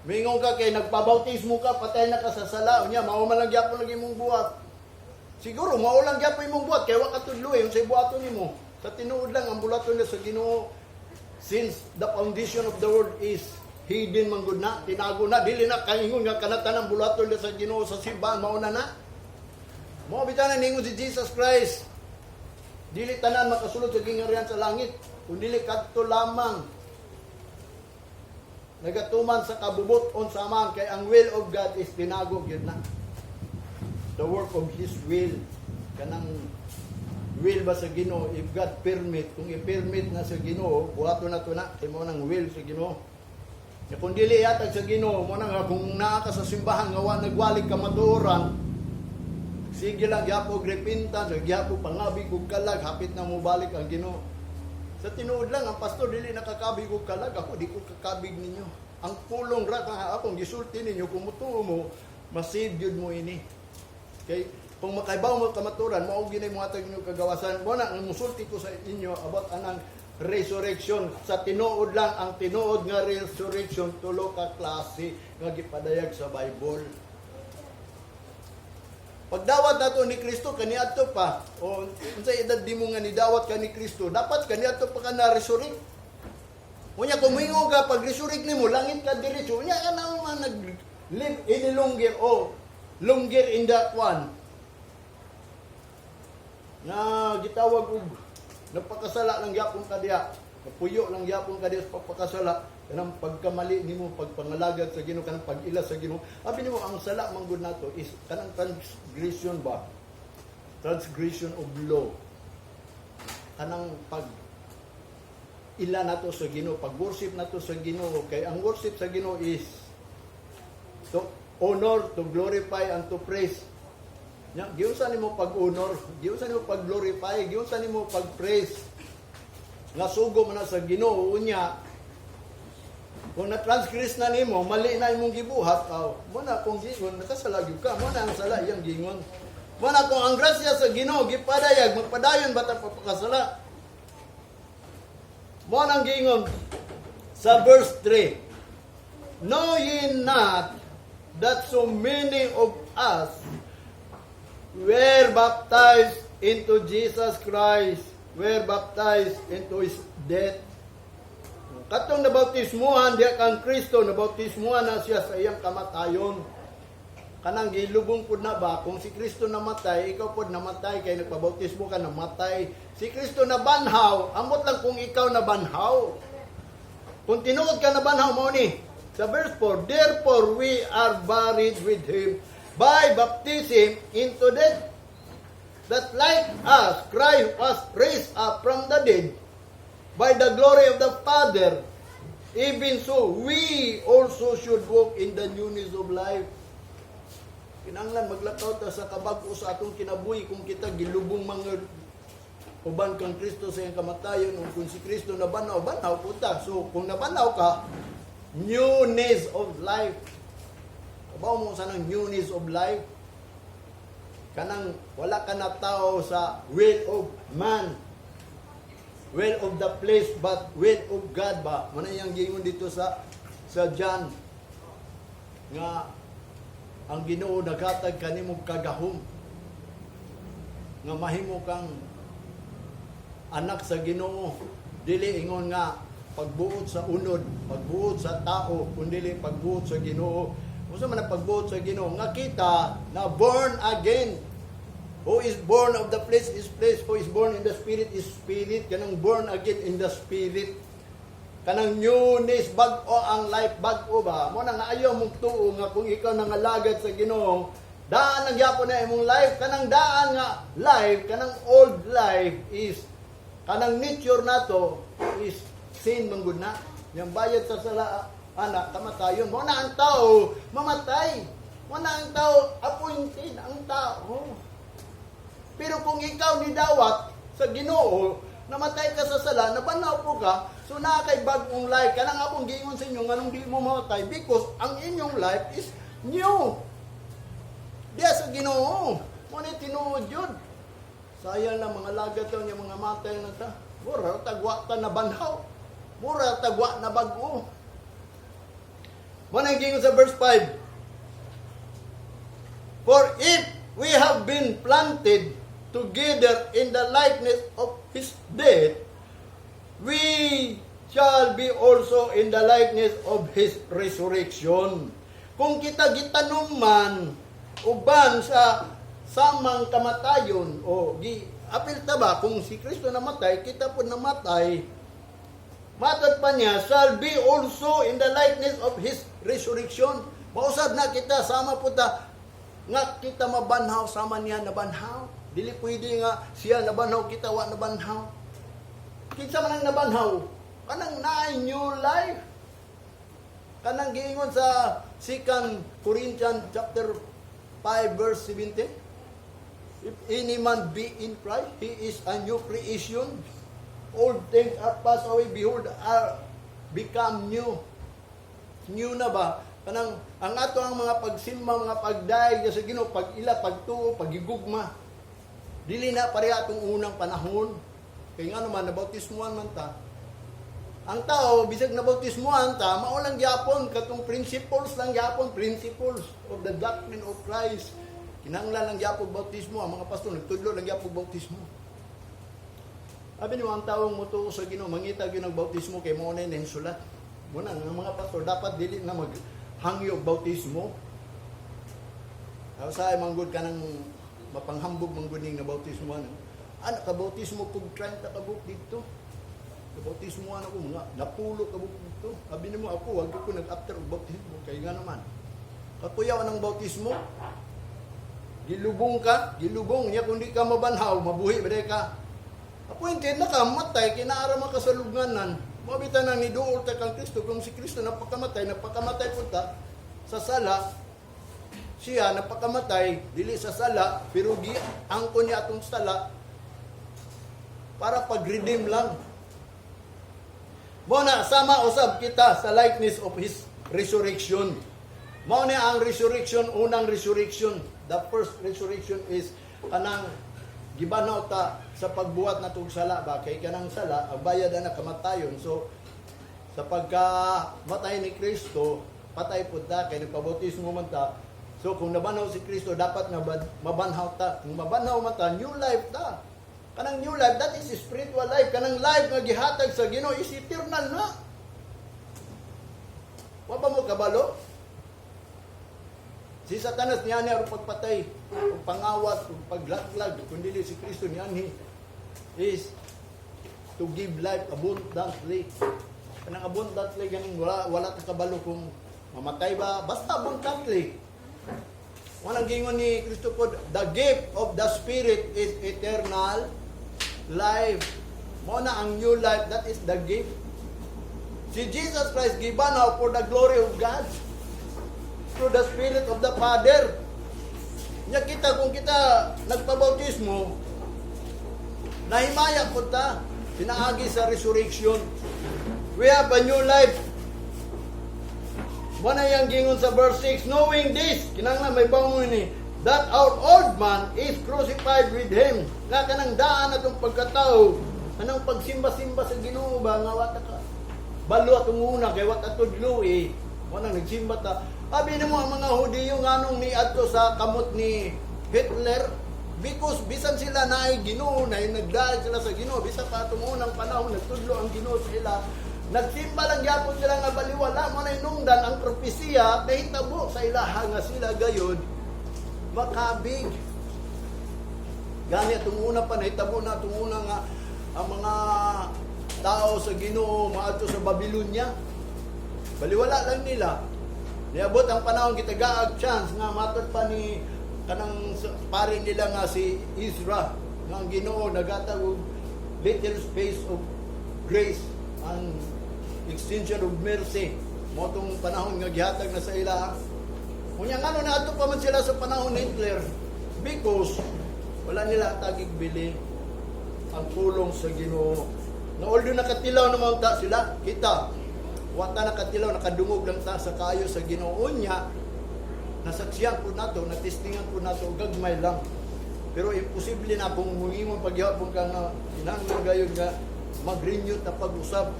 B: Mingon ka kay nagpabautismo ka, patay na ka sa sala, unya mao man lang gyapon lagi imong buhat. Siguro mao lang gyapon imong buhat kay wa ka tudloy unsay buhaton nimo. Sa tinuod lang, ang bulaton na sa Ginoo since the foundation of the world is hidden man gud na, tinago na, dili na kaingon nga kanatan ang bulaton na sa Ginoo sa simbahan mao na na. Mao bitaw na ningon si Jesus Christ. Dili tanan makasulod sa gingharian sa langit, kun dili kadto lamang nagatuman sa kabubut-on sa Amahan, kay ang will of God is tinago gyud na. The work of His will, kanang will ba sa Ginoo, if God permit, kung i-permit na sa Ginoo, buhaton na to na, kay mao nang will sa Ginoo. Ya, kung dili yatag sa Ginoo, mo na nga kung naa ka sa simbahan nga wa nagwalig kamatuoran, sige lang gyapon repentance, gyapon pangabig og kalag, hapit na mo balik ang Ginoo. Sa tinuod lang, ang pastor dili nakakabig og kalag, ako di ko kakabig ninyo. Ang pulong ra kang akong gisulti ninyo, kung mutuo mo, ma-save gyud mo ini. Kay kung makaibaw mo kamaturan, mao gyud mo hatag ninyo kagawasan. Mo na ang musulti ko sa inyo about anang resurrection. Sa tinuod lang, ang tinuod nga resurrection, tulo ka klase nga gipadayag sa Bible. Pagdawat nato ni Kristo kaniadto pa o unsay edad di mo nga nidawat ka ni Kristo, dapat kaniadto pa ka na resurrect. Unya kung moingon ka pag resurrect nimo langit ka diretso, unya ka na man nag live any longer o longer in that one nga gitawag og nagpakasala lang gyapon ka diha, napuyo lang gyapon ka diha sa pagpakasala, kanang pagkamali nimo pagpangalagad sa Ginoo, kanang pag-ila sa Ginoo. Abi nimo, ang sala man gud nato is kanang transgression ba, transgression of law, kanang pag ila nato sa Ginoo, pag worship nato sa Ginoo, kay ang worship sa Ginoo is to honor, to glorify and to praise. Nya, giunsa nimo pag-honor, giunsa nimo pag-glorify, giunsa nimo pag-praise? Nga sugo man na sa Ginoo, unya kung na-transgress na nimo, mali na imong gibuhat, aw, mo na kung gingon, nakasala gyud ka, mo na ang sala iyang gingon. Mo na kung ang grasya sa Ginoo gipadayag, magpadayon ba ta pagpakasala? Mo nang gingon sa verse 3. "Know ye not that so many of us were baptized into Jesus Christ, were baptized into His death?" Katong nabautismuhan diha kang Kristo, nabautismuhan na siya sa iyang kamatayon. Kanang gilubong pud na ba, kung si Kristo namatay, ikaw pud namatay kay nagpabautismo ka, namatay. Si Kristo nabanhaw, ambot lang kung ikaw nabanhaw. Kung tinuod ka nabanhaw mo ni. Sa verse 4, "Therefore we are buried with Him by baptism into death, that like as Christ was raised up from the dead by the glory of the Father, even so we also should walk in the newness of life." Kinahanglan maglakaw ta sa kabag-o sa atong kinabuhi kung kita gilubong mga uban kang Kristo sa iyang kamatayon o kung si Kristo nabanhaw, banhaw po ta. So kung nabanhaw ka, newness of life. Kabaw mo sa nang newness of life? Kanang wala ka na tao sa will of man, will of the flesh, but will of God ba? Muna iyang gingon dito sa John nga ang Ginoo naghatag kanimo kagahom nga mahimo kang anak sa Ginoo, dili ingon nga pagbuot sa unod, pagbuot sa tao, kundi pagbuot sa Ginoo. Unsa man ang pagbuot sa Ginoo? Nga kita na born again. Who is born of the flesh is flesh, who is born in the spirit is spirit. Kanang born again in the spirit. Kanang newness, bag-o ang life, bag-o ba? Mo na nga ayaw mong tuo nga kung ikaw nangalagad sa Ginoo, daan ang gyapon na imong life. Kanang daan nga life, kanang old life is kanang nature nato is sin man gud na. Yang bayad sa sala Anak, kamatayon. Mo na ang tao, mamatay. Mo na ang tao, appointed ang tao. Pero kung ikaw ni dawat sa Ginoo, namatay ka sa sala, nabanhaw po ka, so naa kay bag-ong life. Kanang akong giingon sa inyo, nganong di mo mamatay? Because ang inyong life is new. Diya sa Ginoo. Mo ni tinuod yun. Sayang na mga lagat daw niya, mga matay na ta. Mura tagwa ta na banhaw. Mura tagwa na bag-o. Mo na giingon sa verse 5. "For if we have been planted together in the likeness of His death, we shall be also in the likeness of His resurrection." Kung kita gitanom man uban sa samang kamatayon o gi apil ta ba, kung si Kristo namatay, kita po namatay. Matod pa niya, shall be also in the likeness of His resurrection. Mausab na kita, sama po ta, nga kita mabanhaw, sama niya nabanhaw. Dili pwede nga siya nabanhaw, kita wa nabanhaw. Kinsa man ang nabanhaw? Kanang naay new life. Kanang giingon sa 2 Corinthians chapter 5 verse 17. "If any man be in Christ, he is a new creation. Old things are passed away, behold, are become new." New na ba? Kanang ang ato ang mga pagsimba, mga pagdayeg sa Ginoo, pag-ila, pagtuo, pagigugma. Dili na pareha atong unang panahon. Kay nga naman, nabautismuhan man ta. Ang tao, bisag nabautismuhan ta, mao lang gyapon katong principles lang gyapon, principles of the doctrine of Christ. Kinahanglan lang gyapon bautismo, ang mga pastor nagtudlo lang gyapon bautismo. Abi nimo, ang taong mutuo sa Ginoo mangita gyud ng bautismo kay mao na yung sulat. Muna ang mga pastor dapat dili na maghangyo og bautismo. Sa manggod ka ng mapanghambog manggod ning na bautismo ano. Ano ka bautismo kog 30 ka buok dito. Kabautismo ako mga napulo ka buok dito. Abi nimo, ako wag ko nag-after og bautismo kay nga naman. Kakuyaw ng bautismo. Gilubong ka, gilubong niya kung di ka mabanhaw, mabuhi ba ka? Appointed na ka, matay, kinaara man ka sa lubnganan. Mabita nang niduol ta kang Kristo, kung si Kristo napakamatay, napakamatay po ta sa sala, siya napakamatay, dili sa sala, pero gi angkon niya atong sala para pag-redeem lang. Mo na sama usab kita sa likeness of His resurrection. Mao na ang resurrection, unang resurrection. The first resurrection is kanang gibanhaw ta sa pagbuhat natong sala ba, kay kanang sala ang bayad na kamatayon. So sa pagkamatay ni Kristo, patay pud ta kay nagpabautismo man ta. So kung nabanhaw si Kristo, dapat nga mabanhaw ta. Kung mabanhaw man ta, new life ta. Kanang new life, that is spiritual life. Kanang life nga gihatag sa Ginoo is eternal na. Wa ba mo kabalo? Si Satanas niya niya pagpatay, ug pangawat, ug paglaglag, kung dili si Kristo nianhi is to give life abundantly. Kanang abundantly, ganing wala wala ta kabalo kung mamatay ba, basta abundantly. Walang gingon ni Kristo po, "The gift of the Spirit is eternal life." Mo na ang new life, that is the gift. Si Jesus Christ gibanhaw for the glory of God through the Spirit of the Father. Nya kita, kung kita nagpabautismo, nahimaya po ta, pinaagi sa resurrection. We have a new life. Mo na yang gingon sa verse 6, "Knowing this," kinahanglan may bangon ni, "that our old man is crucified with Him." Nga kanang daan atong pagkatao, kanang pagsimba-simba sa Ginoo ba nga wata ka. Balo atong una kay wata tudlo eh. Mo nang nagsimba ta. Abi nimo, ang mga Hudiyo, nganong niadto sa kamot ni Hitler? Because bisan sila naay Ginoo, na nagdayeg sila sa Ginoo, bisan pa atong unang panahon nagtudlo ang Ginoo sa ila, nagsimba lang gyapon sila nga baliwala. Mo na inungdan ang propesiya nahitabo sa ilaha nga sila gayod makabig. Gani atong una pa nahitabo na atong una nga ang mga tao sa Ginoo maadto sa Babylonia. Baliwala lang nila. Niabot ang panahon, gitagaag chance nga matod pa ni kanang pare nila nga si Ezra nga ang Ginoo nagatag og little space of grace and extension of mercy. Mao tong panahon nga gihatag na sa ila. Unya, ngano na ato pa man sila sa panahon ni Hitler? Because wala nila tagig bili ang pulong sa Ginoo. Na although nakatilaw naman ta sila, kita. Wa ta nakatilaw, nakadungog lang ta sa kaayo sa Ginoo niya. Nasaksiyan po nato, natestingan po nato, gagmay lang. Pero imposible na kung muingon pagyapon ka nga kinahanglan gayud nga mag-renew ta pag-usab.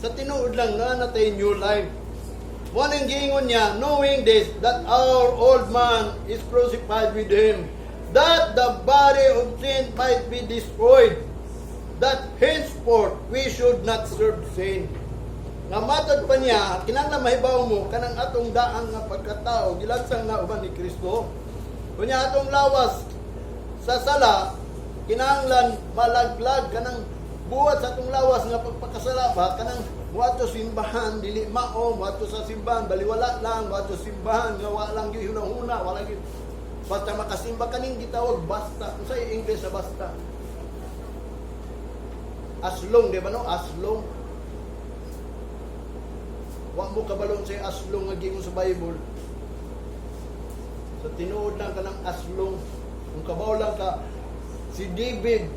B: Sa tinuod lang na natay new life. Mao nang giingon niya, "Knowing this, that our old man is crucified with him, that the body of sin might be destroyed, that henceforth we should not serve sin." Nga matod pa niya, kinahanglan mahibaw mo, kanang atong daang nga pagkatao, gilansang na uban ni Kristo. Kunya atong lawas sa sala, kinahanglan malaglag kanang buhat sa atong lawas nga pagpakasala ba, kanang muadto simbahan dili mao, muadto sa simbahan baliwala lang, muadto simbahan nga wa lang gyud hunahuna, wala gyud, basta makasimba, kaning gitawag basta. Unsay English sa basta? Aslong, di ba, no? Aslong. Wa mo kabalo sa aslong nga giingon sa Bible. Sa tinuod lang, kanang aslong, kung kabaw lang ka, si David,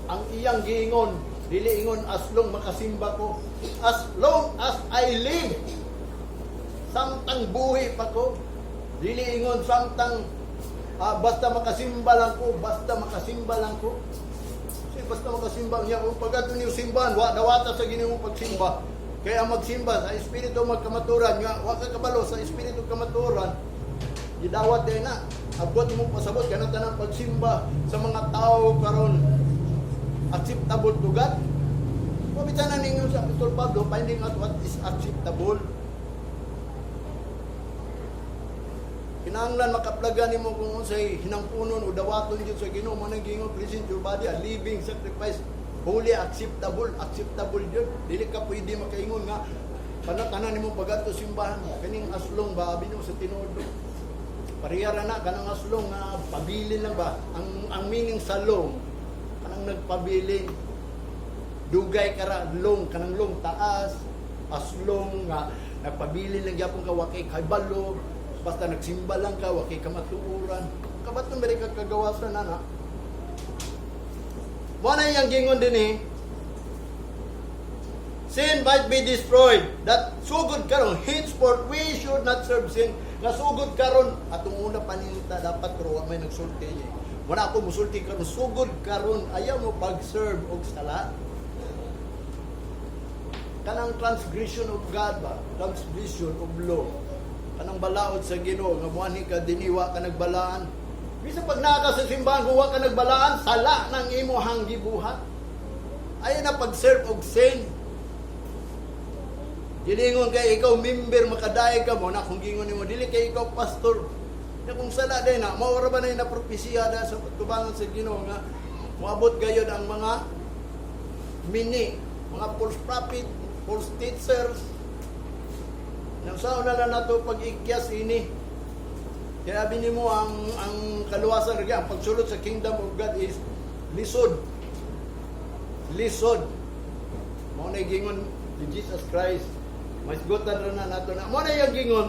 B: ang iyang giingon, dili ingon aslong makasimba ko, "As long as I live," samtang buhi pa ko. Dili ingon samtang basta makasimba lang ko, basta makasimba lang ko. Kasi basta makasimba niya, kung pag ato niyo simbahan, wa dawata sa Ginoo pagsimba. Kaya magsimba sa espiritu magkamaturan nga wa ka kabalo sa espiritu kamaturan, gidawat din na. Abot mo pasabot kanang tanang pagsimba sa mga tao karon acceptable to God. Pabita na ninyo sa Apostol Pablo, finding out what is acceptable. Kinahanglan makaplagan nimo kung unsay hinampunon o dawaton gyud sa Ginoo. Mo nang giingon, "Present your body a living sacrifice, holy, acceptable." Acceptable gyud. Dili ka pwede makaingon nga panatanan nimo pagadto simbahan, kaning aslong ba, abi nimo sa tinuod. Pareha ra na kanang aslong nga pabilin lang ba. Ang meaning sa long, kanang nagpabilin, dugay ka ra long, kanang long taas, aslong nga nagpabilin lang gyapon ka, wa kay kabalo, basta nagsimba lang ka, wa kay kamatuoran, kabaton bari ka kagawasan na. Mo na iyang gingon din eh. Sin might be destroyed. That sugod karon, henceforth we should not serve sin. Nga sugod karon, atong una paninta dapat, pero wa may nagsulti eh. Wala ako musulti karon, sugod karon ayaw mo pag-serve og sala. Kanang transgression of God ba? Transgression of law. Kanang balaod sa Ginoo nga muanhi ka dinhi, wa ka nagbalaan. Bisan pag naa ka sa simbahan, kung wa ka nagbalaan, sala ng imuhang gibuhat. Ayaw na pag-serve og sin. Gilingon kay ikaw member, makadaig ka mo na kung gingon nimo dili kay ikaw pastor. Ya kung sala din na mao ra ba na na propesiya da sa tubangan sa Ginoo nga moabot gayod ang mga mini, mga false prophet, false teachers. Nang sa una na nato pag-ikyas ini. Kaya abi nimo ang kaluwasan ra, ang pagsulod sa kingdom of God is lisod. Lisod. Mao na gingon ni Jesus Christ. Masgutan ra na nato na. Mao na yung gingon,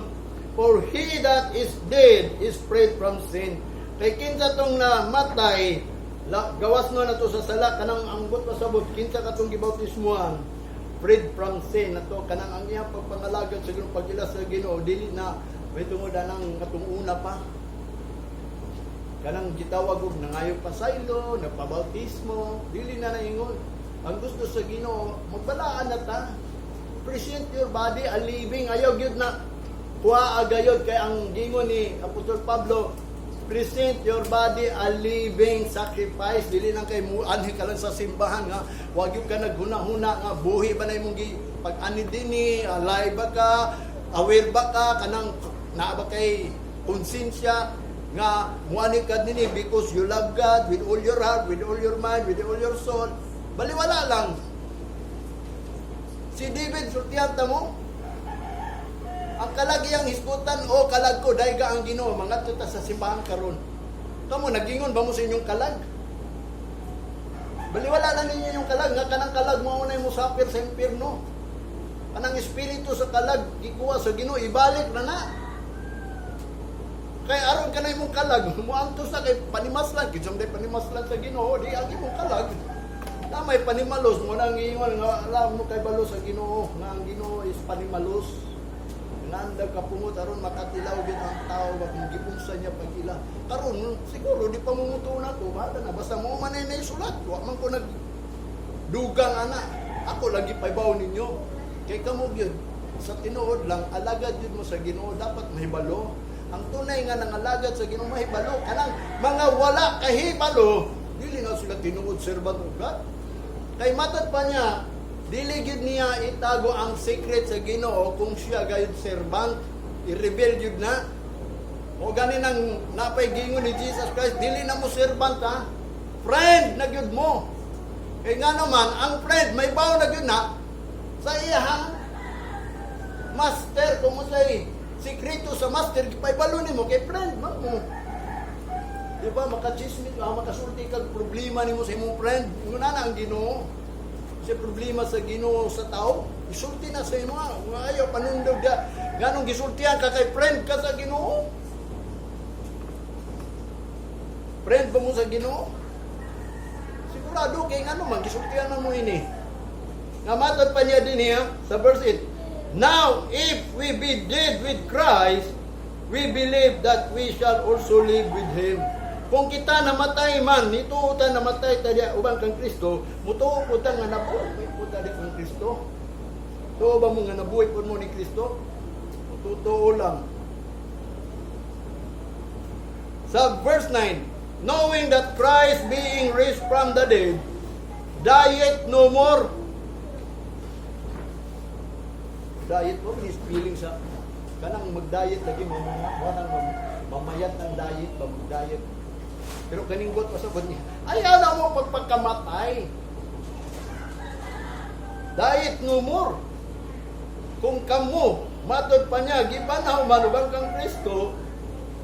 B: "For he that is dead is freed from sin." Kay kinsa tong namatay, la, gawas no na to sa sala, kanang ambot pasabot, kinsa katong gibautismuhan, freed from sin na to, kanang ang iyang pagpangalagad sa Ginoo, pag-ila sa Ginoo, dili na may tungod anang katong una pa. Kanang gitawag og nangayo pasaylo, nagpabautismo, dili na naingon. Ang gusto sa Ginoo, magbalaan na ta. Present your body a living, ayaw gyud na kuha agayod kay ang gingon ni Apostol Pablo, "Present your body a living sacrifice." Dili lang kay mo anhi ka lang sa simbahan nga wag gyud ka naghuna-huna nga buhi ba na imong gi pag ani dinhi, alive ba ka, aware ba ka, kanang naa ba kay konsensya nga muani ka dinhi because you love God with all your heart, with all your mind, with all your soul. Baliwala lang. Si David, sultihan ta mo. Ang kalag iyang hisgutan, "O kalag ko, dayga ang Ginoo, mangadto ta sa simbahan karon." Kamo, nagingon ba mo sa inyong kalag? Baliwala na ninyo yung kalag, nga kanang kalag mo na mo suffer sa impierno. Kanang espiritu sa kalag gikuha sa Ginoo, ibalik na na. Kay aron ka na imong kalag, muantos na kay panimaslan, kinsa man panimaslan sa Ginoo, di ang imong kalag. Na may panimalos mo nang ingon nga alam mo kay balo sa Ginoo, nga ang Ginoo is panimalos. Nanda kapungot aron makatilaw gid ang tao ba kung giunsa niya pag ila. Karon siguro di pa mumutuo na ko, bahala na, basta mo man ay naisulat, wa man ko nag dugang ana. Ako lagi paybaw ninyo. Kay kamo gyud sa tinuod lang alagad gyud mo sa Ginoo, dapat mahibalo. Ang tunay nga nangalagad sa Ginoo mahibalo. Kanang mga wala kahibalo, dili na sila tinuod servant of God. Kay matad pa niya, dili gyud niya itago ang secret sa Ginoo kung siya gayud servant, i-reveal gyud na. O gani nang napay gingon ni Jesus Christ, dili na mo servant ha. Friend na gyud mo. Kay nga naman, ang friend may baw na gyud na sa iyahang master. Kung unsay sikreto sa master gipaybalo nimo kay friend man mo. Di ba makachismis ka, makasulti kag problema nimo sa imong friend. Ingon na ang Ginoo. Sa problema sa Ginoo sa tao, isulti na sa imo. Nga ayaw panundog da. Ganong gisultihan ka kay friend ka sa Ginoo. Friend ba mo sa Ginoo? Sigurado kay ngano man gisultihan na mo ini. Nga matod pa niya din niya sa verse 8. "Now, if we be dead with Christ, we believe that we shall also live with Him." Kung kita namatay man, nituo ta namatay ta diya uban kang Kristo, mutuo po ta nga nabuhi po ta diya kang Kristo. Tuo ba mo nga nabuhi po mo ni Kristo? Totoo lang. Sa verse 9, "Knowing that Christ, being raised from the dead, dieth no more." Diet mo, is feeling sa kanang mag-diet lagi mo mga nang mamayat ng diet ba, mag-diet. Pero kaning got pasabot niya. Ayaw na mo pagpagkamatay. Diet no more. Kung kamo, matod pa niya, gibanhaw man uban kang Kristo,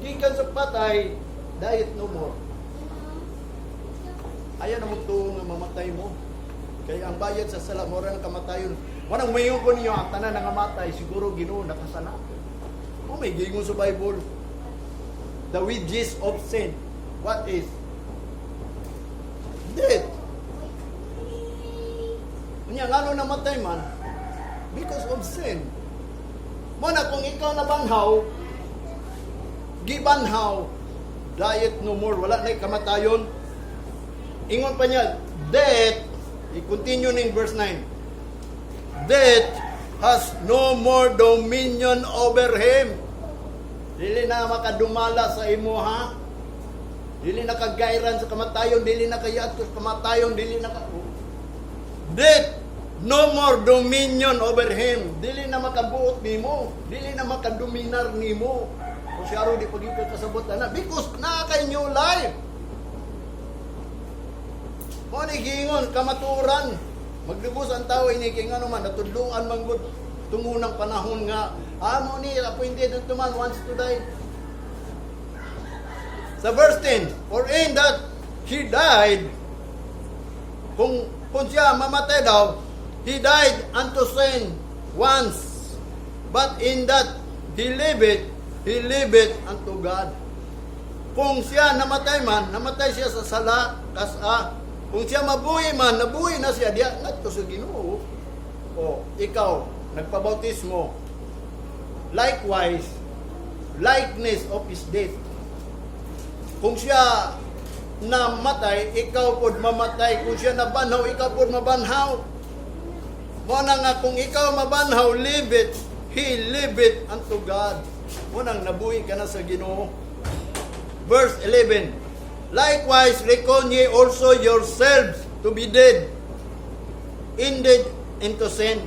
B: gikan sa patay, diet no more. Ayaw na mo tuo nga mamatay mo. Kaya ang bayad sa sala, mura ng kamatayon. Wanang mayon ko ninyo, ang tanan nga matay, siguro Ginoo nakasala. Oh, may gingon sa Bible. The wages of sin. What is? Death. Unya, ngano namatay man? Because of sin. Mo na kung ikaw nabanhaw, gibanhaw, diet no more, wala na kamatayon. Ingon pa niya, death, i-continue ning verse 9, "Death has no more dominion over him." Dili na makadumala sa imo ha. Dili na kagayran sa kamatayon, dili na kayato sa kamatayon, dili na ka. Death no more dominion over him. Dili na makabuot nimo, dili na makadominar nimo. Kung siya di pag kasabot na because naa kay new life. Mo ni giingon kamaturan. Maglubos ang tao ini kay ngano man natudloan man gud tungunang panahon nga amo ni appointed unto man once to die. Sa verse 10, "For in that he died," kung siya mamatay daw, "he died unto sin once. But in that he liveth unto God." Kung siya namatay man, namatay siya sa sala, kasa. Kung siya mabuhi man, nabuhi na siya diya ngadto sa Ginoo. O, ikaw, nagpabautismo. Likewise, likeness of his death. Kung siya namatay, ikaw pod mamatay. Kung siya nabanhaw, ikaw pod mabanhaw. Mo na nga kung ikaw mabanhaw, live it, he liveth unto God. Mo nang nabuhi ka na sa Ginoo. Verse 11, "Likewise, reckon ye also yourselves to be dead indeed into sin,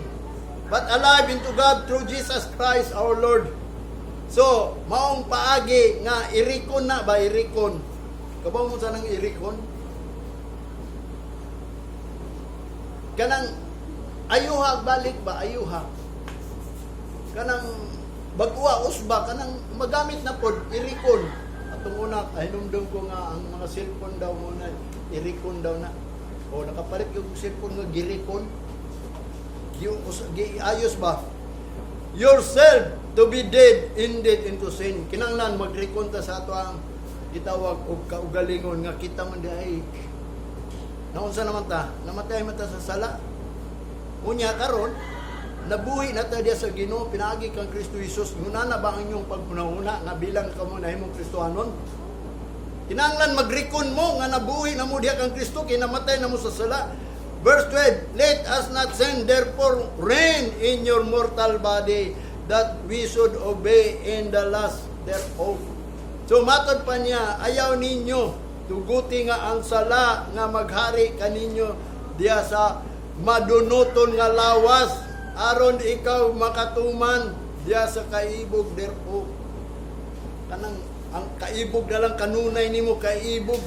B: but alive into God through Jesus Christ our Lord." So, maong paagi nga i-reckon na ba, i-reckon? Kabaw mo sa nang i-reckon? Kanang ayuha balik ba, ayuha. Kanang bagua usba kanang magamit na pod, i-reckon. Atong una ay numdum ko nga ang mga cellphone daw mo na i-reckon daw na. O nakapalit yung cellphone nga gi-reckon. Giayos ba? Yourself to be dead indeed into sin. Kinanglan magrekonta sa ato ang gitawag og kaugalingon nga kita man diay. Naunsa naman ta? Namatay man ta sa sala. Unya karon nabuhi na ta diya sa Ginoo pinaagi kang Kristo Jesus. Nguna na ba ang inyong paghunahuna nga bilang kamo nahimong Kristohanon? Kinahanglan magrekon mo nga nabuhi na mo diha kang Kristo kay namatay na mo sa sala. Verse 12, "Let us not sin therefore reign in your mortal body that we should obey in the lust thereof." So matod pa niya, ayaw ninyo tuguti nga ang sala nga maghari kaninyo diya sa madunuton nga lawas aron ikaw makatuman diya sa kaibog thereof. Kanang ang kaibog na lang kanunay nimo kaibog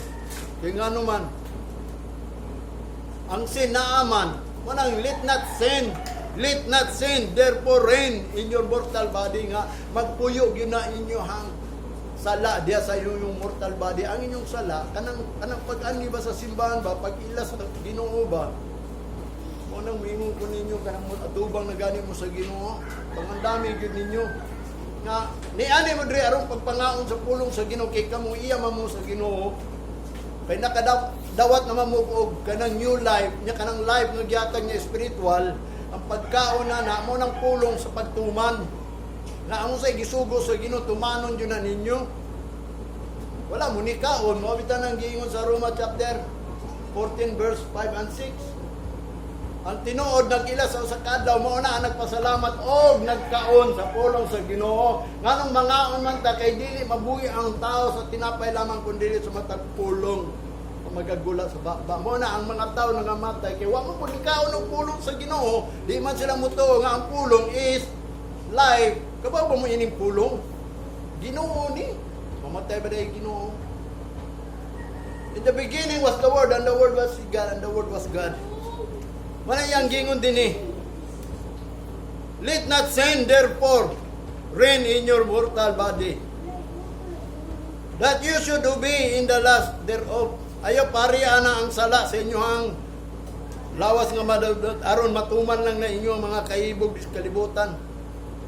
B: kay ngano man ang sin naaman manang let not sin therefore reign in your mortal body nga magpuyo gyud na inyo hang sala diya sa inyong mortal body. Ang inyong sala kanang pag-ani ba sa simbahan ba, pag ila sa Ginoo ba. Mo nang mingon ko ninyo kanang atubang na gani mo sa Ginoo, pangandami gyud ninyo nga niani mo diri aron pagpangaon sa pulong sa Ginoo kay kamo iya man mo sa Ginoo, kay nakadawat naman mo og kanang new life nya, kanang life nga gihatag niya spiritual. Ang pagkaon na na mo ng pulong sa pagtuman nga ang sa gisugo sa Ginoo, tumanon jud na ninyo. Wala mo ni kaon mo bitan ang giingon sa Roma chapter 14 verse 5 and 6. Ang tinuod, nag-ila sa usa ka adlaw, mao na ang nagpasalamat og nagkaon sa pulong sa Ginoo. Nganong mangaon man ta? Kay dili mabuhi ang tao sa tinapay lamang kundi sa matag pulong o magagula sa baba. Mao na ang mga tao nangamatay kay wa mo pud nikaon og pulong sa Ginoo. Di man sila mutuo nga ang pulong is life. Kabaw ba mo ining pulong? Ginoo ni. Mamatay ba dahil Ginoo? In the beginning was the Word, and the Word was with God, and the Word was God. Wala yang gingon din eh. "Let not sin therefore reign in your mortal body, that you should obey in the lust thereof." Ayaw pari ana ang sala sa inyong lawas nga madudot aron matuman lang na inyo ang mga kaibog sa kalibutan.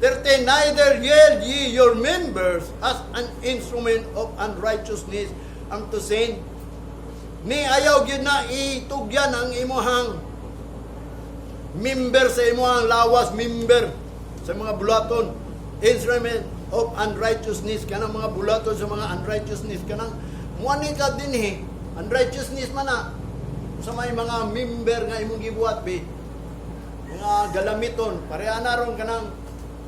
B: 13. "Neither yield ye your members as an instrument of unrighteousness unto sin." Ni ayaw gyud na itugyan ang imuhang member sa imuhang lawas, member sa mga bulaton. Instrument of unrighteousness, kanang mga bulaton sa mga unrighteousness, kanang muani ka dinhi, unrighteousness man na sa may mga member nga imong gibuhat be mga galamiton. Pareha na ron kanang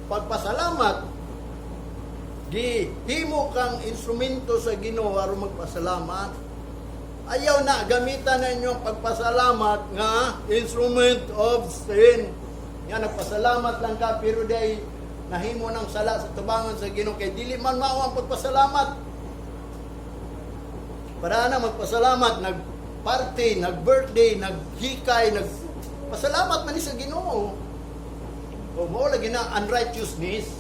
B: pagpasalamat, gihimo kang instrumento sa Ginoo aron magpasalamat. Ayaw na gamitan na inyong pagpasalamat nga instrument of sin. Nga nagpasalamat lang ka pero day nahimo ng sala sa tubangan sa Ginoo kay dili man mao ang pagpasalamat. Para na magpasalamat, nag-party, nag-birthday, naghikay, nagpasalamat man ni sa Ginoo. O mao lagi na unrighteousness.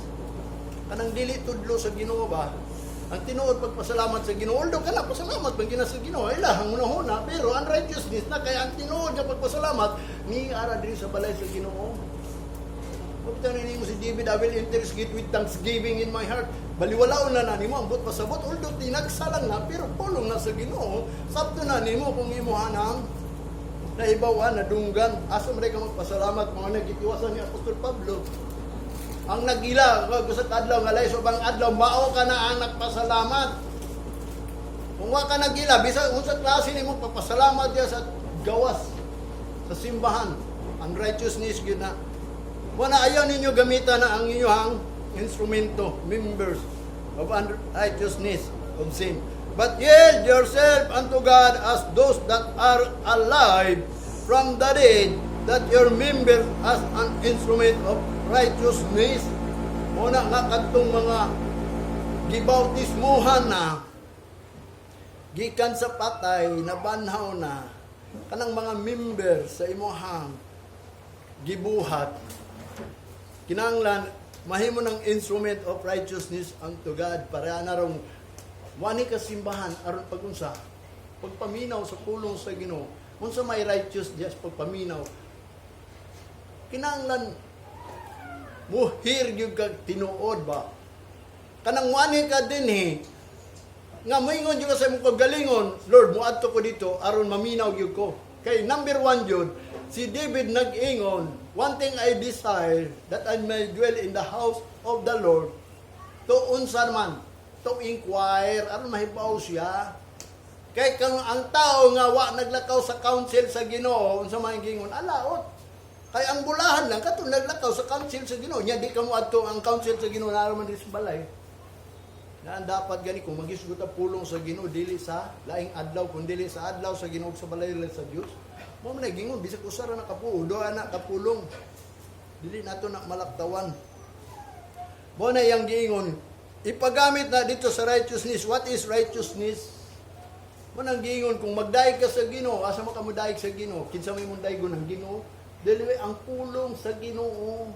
B: Kanang dili tudlo sa Ginoo ba? Ang tinuod pagpasalamat sa Ginoo, although kana pasalamat man gina sa Ginoo, ay lahang hunahuna, pero unrighteousness na kay ang tinuod nga pagpasalamat ni ara diri sa balay sa Ginoo. Pagkita na nimo si David, "I will enter his gate with thanksgiving in my heart." Baliwalaon na na nimo ang buot pasabot, although tinagsalang na, pero pulong na sa Ginoo, sabto na nimo kung imuha ng nahibawan, nadunggan, asa man ka magpasalamat, mga nagitiwasan ni Apostol Pablo. Ang nagila, sa kadlaw nga lay ubang adlaw, mao ka na ang nagpasalamat. Kung wa ka nagila, bisan unsa klase nimo pagpasalamat diya sa gawas sa simbahan, unrighteousness gyud na. Wala, ayaw ninyo gamitan na ang inyong instrumento, members of unrighteousness, of sin. "But yield yourself unto God as those that are alive from the dead, that your members as an instrument of righteousness." Muna nga kadtong mga gibautismuhan na, gikan sa patay, nabanhaw na, kanang mga member sa imuhang gibuhat, kinahanglan mahimo ng instrument of righteousness unto God para na rong wani ka simbahan aron pagunsa pagpaminaw sa pulong sa Ginoo. Unsa may righteous diya sa pagpaminaw? Kinahanglan muhir gyud kag tinuod ba. Kanang muani ka dinhi nga moingon jud ka sa imong kagalingon, "Lord, muadto ko dito aron maminaw gyud ko." Kay number one jud, si David nag-ingon, "One thing I desire, that I may dwell in the house of the Lord," to unsa man, to inquire, aron mahibaw siya. Kay kung ang tao nga wa naglakaw sa counsel sa Ginoo, unsa man gingon, alaot. Kay ang bulahan lang kato naglakaw sa counsel sa Ginoo. Nya di ka mo adto, ang counsel sa Ginoo naa man diri sa balay. Na ang dapat gani kung magisgot ang pulong sa Ginoo, dili sa laing adlaw kun dili sa adlaw sa Ginoo, sa balay sa Dios. Mao man gingon bisag usa ra na kapuo, duha na kapulong. Dili nato na malaktawan. Mao na iyang giingon, ipagamit na dito sa righteousness. What is righteousness? Mao nang giingon kung magdayeg ka sa Ginoo, asa mo ka modayeg sa Ginoo? Kinsa may mong daygon, ang Ginoo? Dili, ang pulong sa Ginoo.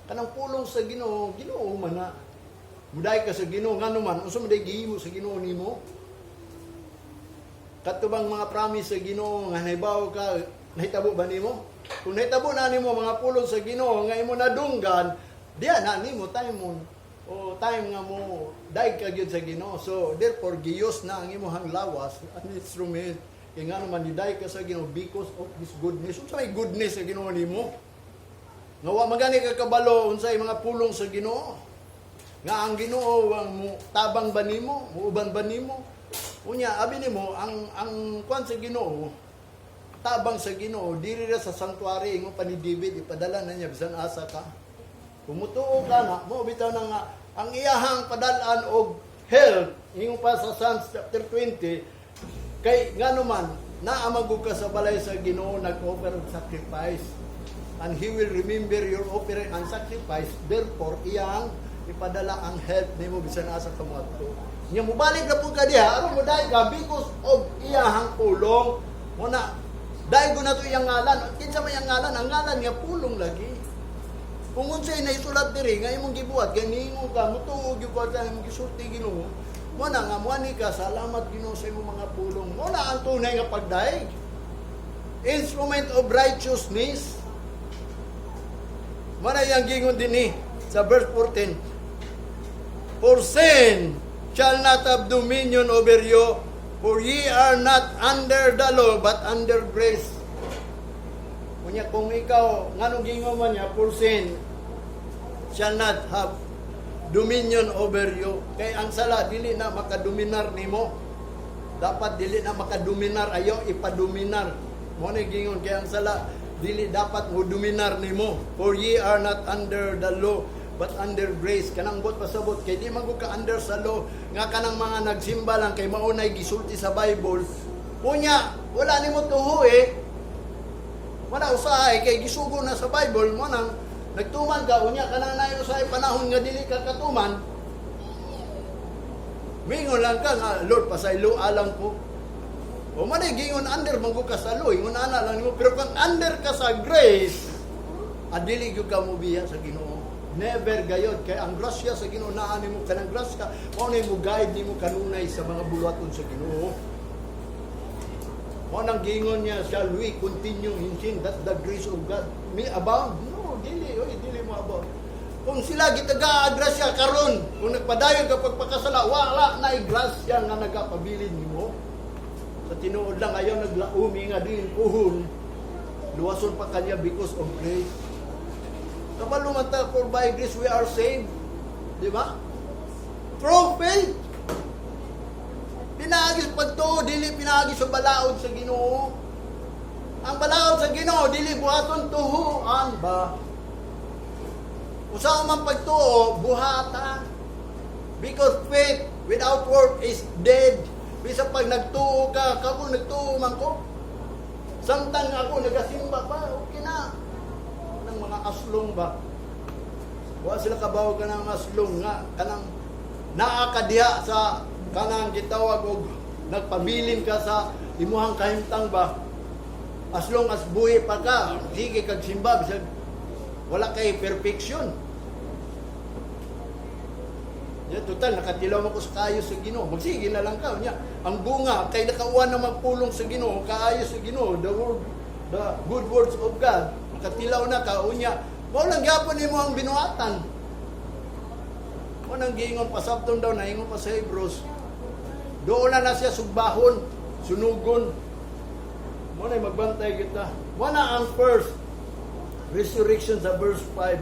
B: Kanang pulong sa Ginoo, Ginoo man na. Mudayeg ka sa Ginoo ngano man, unsa man day gihimo sa Ginoo nimo? Kato bang mga promise sa Ginoo nga nahibaw ka, nahitabo ba nimo? Kung nahitabo na nimo mga pulong sa Ginoo nga imo nadunggan, diya na nimo time mo o time nga mo dayeg ka gyud sa Ginoo. So therefore giyos na ang imong lawas an instrument kay ngano man dayeg ka sa Ginoo because of His goodness. Unsa may goodness sa Ginoo nimo? Nga wa magani ka kabalo unsay mga pulong sa Ginoo. Nga ang Ginoo ang mo tabang ba nimo, muuban ba nimo? Unya abi nimo ang kwan sa Ginoo, tabang sa Ginoo diri ra sa sanctuary. Ingon pa ni David, ipadala na niya bisan asa ka. Kung mutuo ka na, mo bitaw na nga ang iyahang padal-an og help, ingon pa sa Psalms chapter 20, kay ngano man naa man gud ka sa balay sa Ginoo nag-offer og sacrifice, and He will remember your offering and sacrifice. Therefore iyang ipadala ang help nimo bisan asa ka moadto. Nya mobalik na pud ka diha aron mo dayeg ka because of iyahang pulong. Mo na dayeg na to iyang ngalan. Kinsa may ang ngalan? Ang ngalan nga pulong lagi. Kung unsay naisulat diri nga imong gibuhat kay ningon ka, mutuo gyud ka sa imong gisulti Ginoo, mo na nga muani ka, "Salamat, Ginoo, sa imong mga pulong." Mo na ang tunay nga pagdayeg. Instrument of righteousness. Mo na iyang gingon dinhi sa verse 14. "For sin shall not have dominion over you, for ye are not under the law, but under grace." Kunya kung ikaw, nganong gingon man niya, "For sin shall not have dominion over you"? Kay ang sala, dili na makadominar nimo. Dapat dili na makadominar, ayaw ipadominar. Mo na gingon, kay ang sala, dili dapat mo dominar nimo. "For ye are not under the law, but under grace." Kanang buot pasabot, kay di man gud ka under sa law, nga kanang mga nagsimba lang kay maunay gisulti sa Bible. Unya, wala nimo tuho eh. Wala usahay kay gisugo na sa Bible mo nang nagtuman ka, unya kanang nayo usahay panahon nga dili ka katuman. Mingon lang ka nga, "Lord, pasaylo alang ko." O man ay gingon under man ka sa law, ingon ana lang nimo, pero kung under ka sa grace, adili gyud ka mobiya sa Ginoo. Never gayod, kay ang grasya sa Ginoo naa nimo, kanang grasya mao na mo guide nimo kanunay sa mga buluhaton sa Ginoo. Mao nang gingon niya, "Shall we continue in sin that the grace of God may abound?" No, dili, oy, dili mo abound. Kung sila gitagaa grasya karon, kung nagpadayon ka pagpakasala, wala na grasya nga nagapabilin nimo. Sa tinuod lang, ayaw naglaumi nga din puhon. Luwason pa kanya because of grace. Kabalo man ta, for by grace we are saved. Di ba? Through faith. Pinaagi sa pagtuo, dili pinaagi sa balaod sa Ginoo. Ang balaod sa Ginoo dili buhaton, tuhuan ba? Usa man pagtuo, buhatan. Because faith without work is dead. Bisa pag nagtuo ka, kako nagtuo man ko. Samtang ako nagasimba pa, okay na. Nang mga aslong ba? Wa sila kabaw kanang aslong nga kanang naa ka diha sa kanang gitawag og nagpabilin ka sa imuhang kahimtang ba. As long as buhi pa ka, sige kag simba bisag wala kay perfection. Ya, total, nakatilaw mo ko sa kaayo sa Ginoo. Magsige na lang ka. Nya, ang bunga, kay nakauwan na magpulong sa Ginoo, kaayo sa Ginoo, the word, the good words of God. Makatilaw na ka unya. Mao lang gyapon nimo ang binuhatan. Mao nang giingon pasabton daw, naingon pa sa Hebrews. Doon na na siya sugbahon, sunugon. Mao na magbantay kita. Mao na ang first resurrection sa verse 5.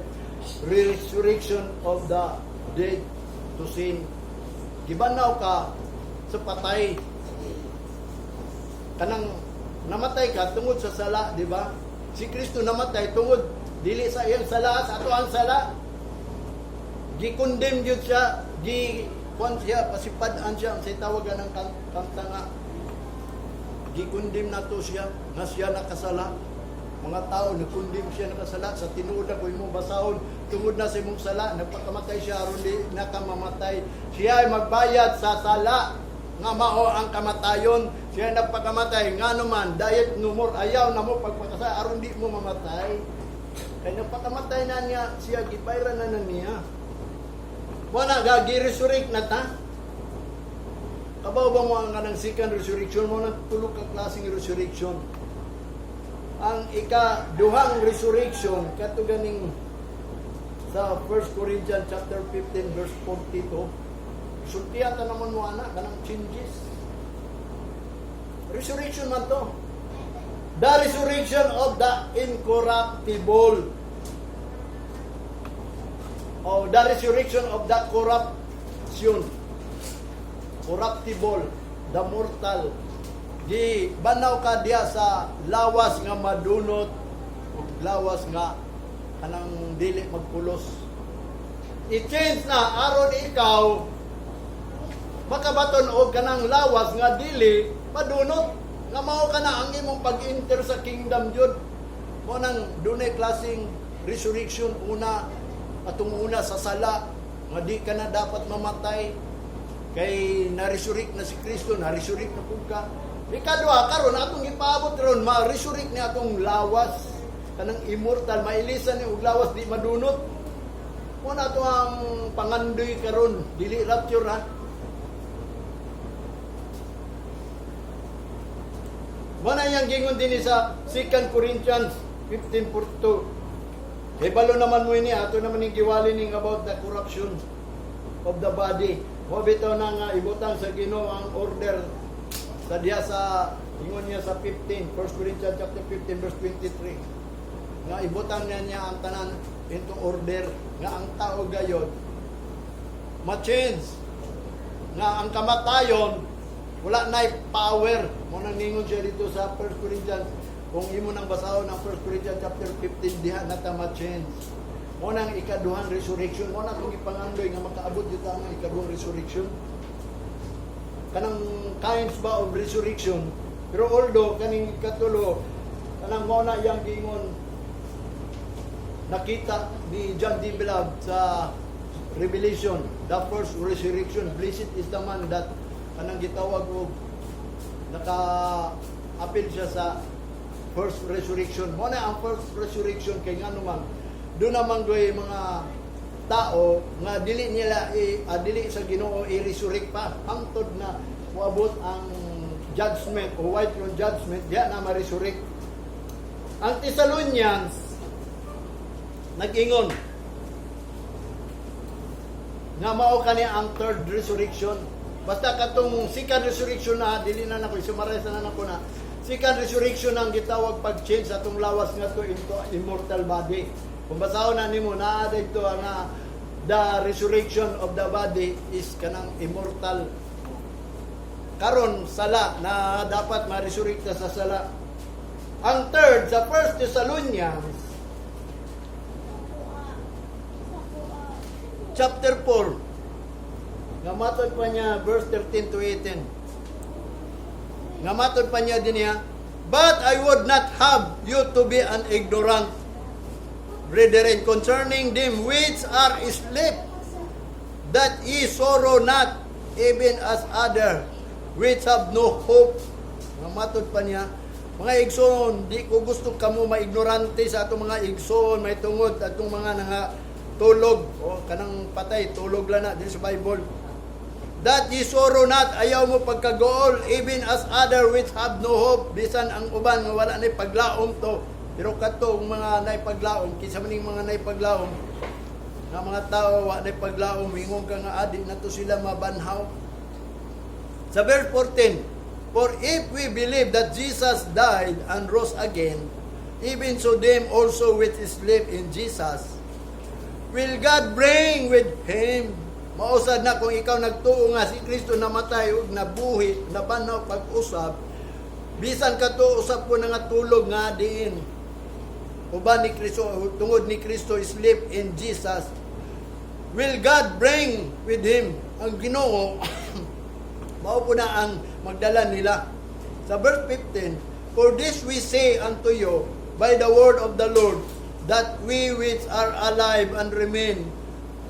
B: Resurrection of the dead to sin. Gibanaw ka sa patay. Kanang namatay ka tungod sa sala, di ba? Si Kristo namatay tungod dili sa iyang sala, sa ato ang sala. Gi-condemn gyud siya, gi kuan siya, pasipad-an siya, ang say tawagan ng kanta nga gi-condemn nato siya nga siya nakasala. Mga tao nag-condemn siya nakasala sa tinuod ko imong basahon tungod na sa imong sala, nagpakamatay siya aron di nakamamatay. Siya ay magbayad sa sala nga mao ang kamatayon. Siya ay nagpakamatay nga naman diet no more, ayaw na mo pagpakasala aron di mo mamatay. Kay nagpakamatay na niya siya, gibayran na, na niya. Wala ga gi-resurrect na ta. Kabaw ba mo ang kanang second resurrection mo na tulo ka klaseng resurrection? Ang ika-duhang resurrection kato ganing sa 1 Corinthians chapter 15 verse 42. Sultihan ta naman mo ana kanang changes. Resurrection man to. The resurrection of the incorruptible. Oh, the resurrection of the corruption. Corruptible, the mortal. Di banaw ka diya sa lawas nga madunot ug lawas nga kanang dili magpulos. I-change na aron ikaw makabaton og kanang lawas nga dili madunot, nga mao ka na ang imong pag-enter sa kingdom jud. Mo nang dunay klaseng resurrection. Una, atong una sa sala nga di ka na dapat mamatay kay na-resurrect na si Kristo, na-resurrect na pud ka. Ikaduha, karon atong gipaabot ron, ma-resurrect ni atong lawas kanang immortal, mailisan ni og lawas di madunot. Mo na ato ang pangandoy karon, dili rapture ha. Mo na iyang gingon din sa 2 Corinthians 15:42. Hibalo naman mo ini, ato naman yung giwali ning about the corruption of the body. Mo bitaw na nga ibutang sa Ginoo ang order sa diya sa ingon niya sa 15, 1 Corinthians chapter 15 verse 23. Nga ibutang niya niya ang tanan into order nga ang tao gayod ma-change nga ang kamatayon wala na power. Mo nang ningon siya dito sa 1 Corinthians. Kung imo nang basahon ang 1 Corinthians chapter 15, diha na ta ma-change. Mo nang ikaduhang resurrection. Mo na itong ipangandoy nga makaabot dito ang ikaduhang resurrection, kanang kinds ba of resurrection. Pero although kaning ikatulo, kanang mo na iyang giingon, nakita ni John D. Beloved sa Revelation, the first resurrection, blessed is the man that kanang gitawag og naka-apil siya sa first resurrection. Mo na ang first resurrection kay ngano man doon naman doy mga tao nga dili nila dili sa Ginoo i-resurrect pa hangtod na moabot ang judgment o white throne judgment, diya na ma-resurrect. Ang Thessalonians nag-ingon nga mao kani ang third resurrection. Basta katong second resurrection na dili na nako summarize na nako na. Second resurrection ang gitawag pag-change sa atong lawas nga to into immortal body. Kung basahon na nimo naa dito nga the resurrection of the body is kanang immortal. Karon sala na dapat ma-resurrect sa sala. Ang third sa First Thessalonians chapter 4, nga matod pa niya verse 13 to 18, nga matod pa niya din niya, "But I would not have you to be an ignorant, brethren, concerning them which are asleep, that ye sorrow not, even as other which have no hope." Nga matod pa niya, mga igsoon, di ko gusto kamo maignorante sa atong mga igsoon, may tungod atong mga nanga tulog o kanang patay, tulog lang na din sa Bible. "That ye sorrow not," ayaw mo pagkagool, "even as other which have no hope," bisan ang uban nga wala ni paglaom to. Pero katong mga naipaglaom, kinsa man ning mga naipaglaom, nga mga tao wa naipaglaom, ingon ka nga adi na to sila mabanhaw. Sa verse 14, "For if we believe that Jesus died and rose again, even so them also which sleep in Jesus will God bring with Him." Mao sad na kung ikaw nagtuo nga si Kristo namatay ug nabuhi, nabanhaw pag-usab, bisan kato usab ko na nga tulog nga diin uban ni Kristo, tungod ni Kristo, sleep in Jesus, will God bring with Him. Ang Ginoo mao po na ang magdala nila. Sa verse 15, "For this we say unto you by the word of the Lord, that we which are alive and remain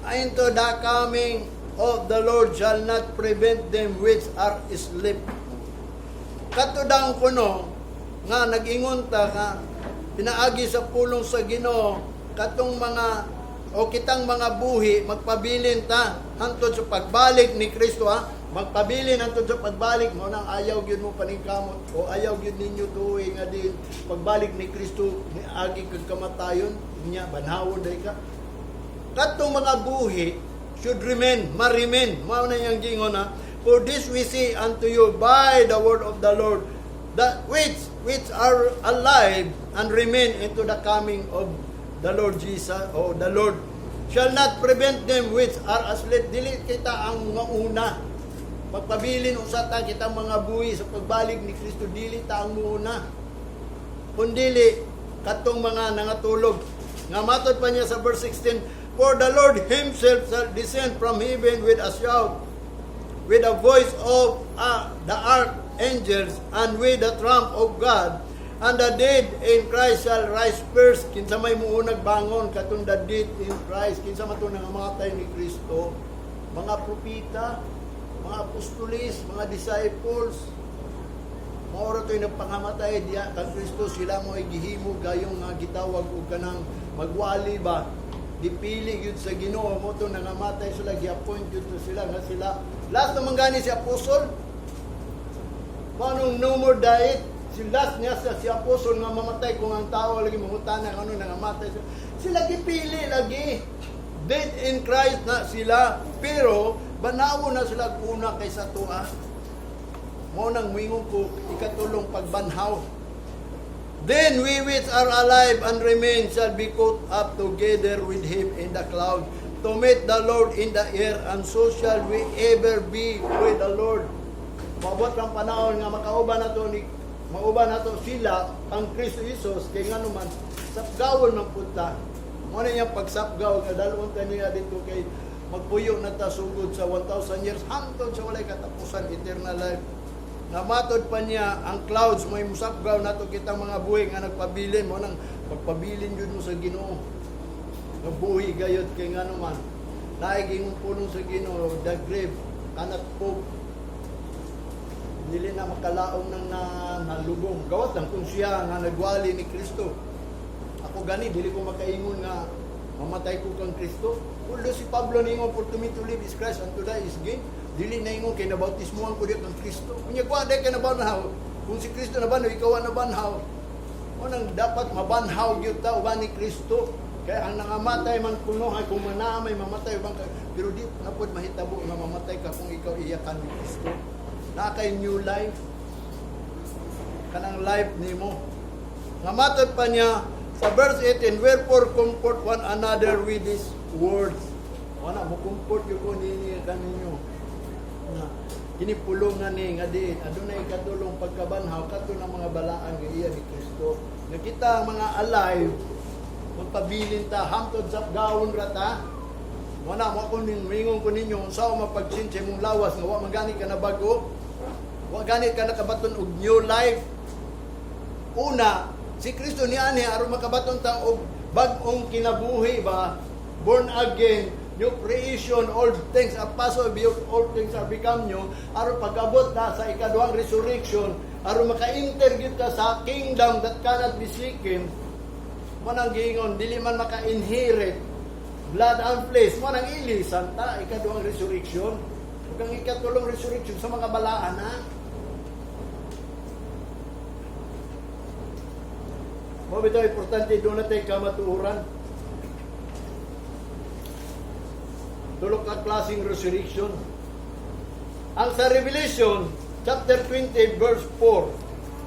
B: unto the coming of the Lord shall not prevent them which are asleep." Kato daw kuno nga nag-ingon ta nga pinaagi sa pulong sa Ginoo, katong mga o kitang mga buhi, magpabilin ta hantod sa pagbalik ni Kristo, ha, magpabilin hantod sa pagbalik mo. Nang ayaw gyud mo paningkamot o ayaw gyud ninyo tuwi nga din pagbalik ni Kristo ni agi kag kamatayon niya, banhawon day ka. Katong mga buhi should remain, ma-remain. Mao na iyang gingon ha. "For this we say unto you by the word of the Lord, that which are alive and remain into the coming of the Lord Jesus o the Lord shall not prevent them which are asleep." Dili kita ang mauna. Pagpabilin usa ta kita mga buhi sa pagbalik ni Kristo, dili ta ang muuna, kundili katong mga nangatulog. Nga matod pa niya sa verse 16, "For the Lord Himself shall descend from heaven with a shout, with the voice of the archangels, and with the trump of God, and the dead in Christ shall rise first." Kinsa may muunag bangon? Katong the dead in Christ. Kinsa man to nangamatay ni Kristo? Mga propita, mga apostolis, mga disciples. Mao ra to'y nagpangamatay diya kang Kristo, sila mo ay gihimo gayong nga gitawag og kanang magwali ba. Gipili gyud sa Ginoo mo to nangamatay sila, gi-appoint gyud to sila nga sila last naman gani si apostol. Manong no more diet si last niya sa si apostol nga mamatay. Kung ang tao lagi mangutana ano nangamatay sila, sila gipili lagi, dead in Christ na sila, pero banawo na sila una kaysa tua. Mo nang muingon ko ikatulong pagbanhaw. "Then we which are alive and remain shall be caught up together with Him in the cloud to meet the Lord in the air, and so shall we ever be with the Lord." Maabot ang panahon nga makauban nato ni mauban nato sila ang Kristo Jesus, kay ngano man sapgawon man pud ta. Mo na iyang pagsapgaw nga dalon ta niya dito kay magpuyo na ta sugod sa 1,000 years hangtod sa walay katapusan, eternal life. Namatod pa niya ang clouds may musapgaw nato kitang mga buhi nga nagpabilin. Mo nang pagpabilin yun mo sa Ginoo nga buhi gayod, kay ngano man naay gingon pulong sa Ginoo, the grave cannot cope, dili na makalaom ng na, nalubong, gawas lang kung siya nga nagwali ni Kristo. Ako gani dili ko makaingon nga mamatay ko kang Kristo. Although si Pablo ningon, "For to me to live is Christ and to die is gain." Dili na ingon kay nabautismuhan ko diya kang Kristo. Unya kwa day kay nabanhaw. Kung si Kristo nabanhaw, ikaw ang nabanhaw. Mo nang dapat mabanhaw gyud ta uban ni Kristo. Kaya ang nangamatay man kuno ay kung manamay mamatay uban ka, pero di na pod mahitabo nga mamatay ka kung ikaw iyakan ni Kristo. Naa kay new life. Kanang life nimo. Nga matod pa niya sa verse 18, "Wherefore comfort one another with these words." Wala mo comfort yung ko nini kaninyo. Na kini pulungan ni nga diin adunay katulong pagkabanhaw, kato ng mga balaan nga iya ni Kristo. Nga kita mga alive, magpabilin ta hamtod sa gawon ra ta. Wala mo ako ning mingon ko ninyo, unsa mapag-change imong lawas nga wa man gani ka na bago. Wa gani ka nakabaton og new life. Una, si Kristo ni ani aron makabaton ta og bag-ong kinabuhi ba, born again, new creation, all things are passed away, all things are become new, aron pag-abot ta sa ikaduhang resurrection, aron maka-enter gyud ka sa kingdom that cannot be shaken. Mo nang giingon, dili man maka-inherit blood and flesh, mo nang ilisan ta ikaduhang resurrection. Ug ang ikatulong resurrection sa mga balaan na. Mo Mao bitaw importante duna tay kamatuoran. Tulo ka klaseng resurrection. Ang sa Revelation chapter 20 verse 4.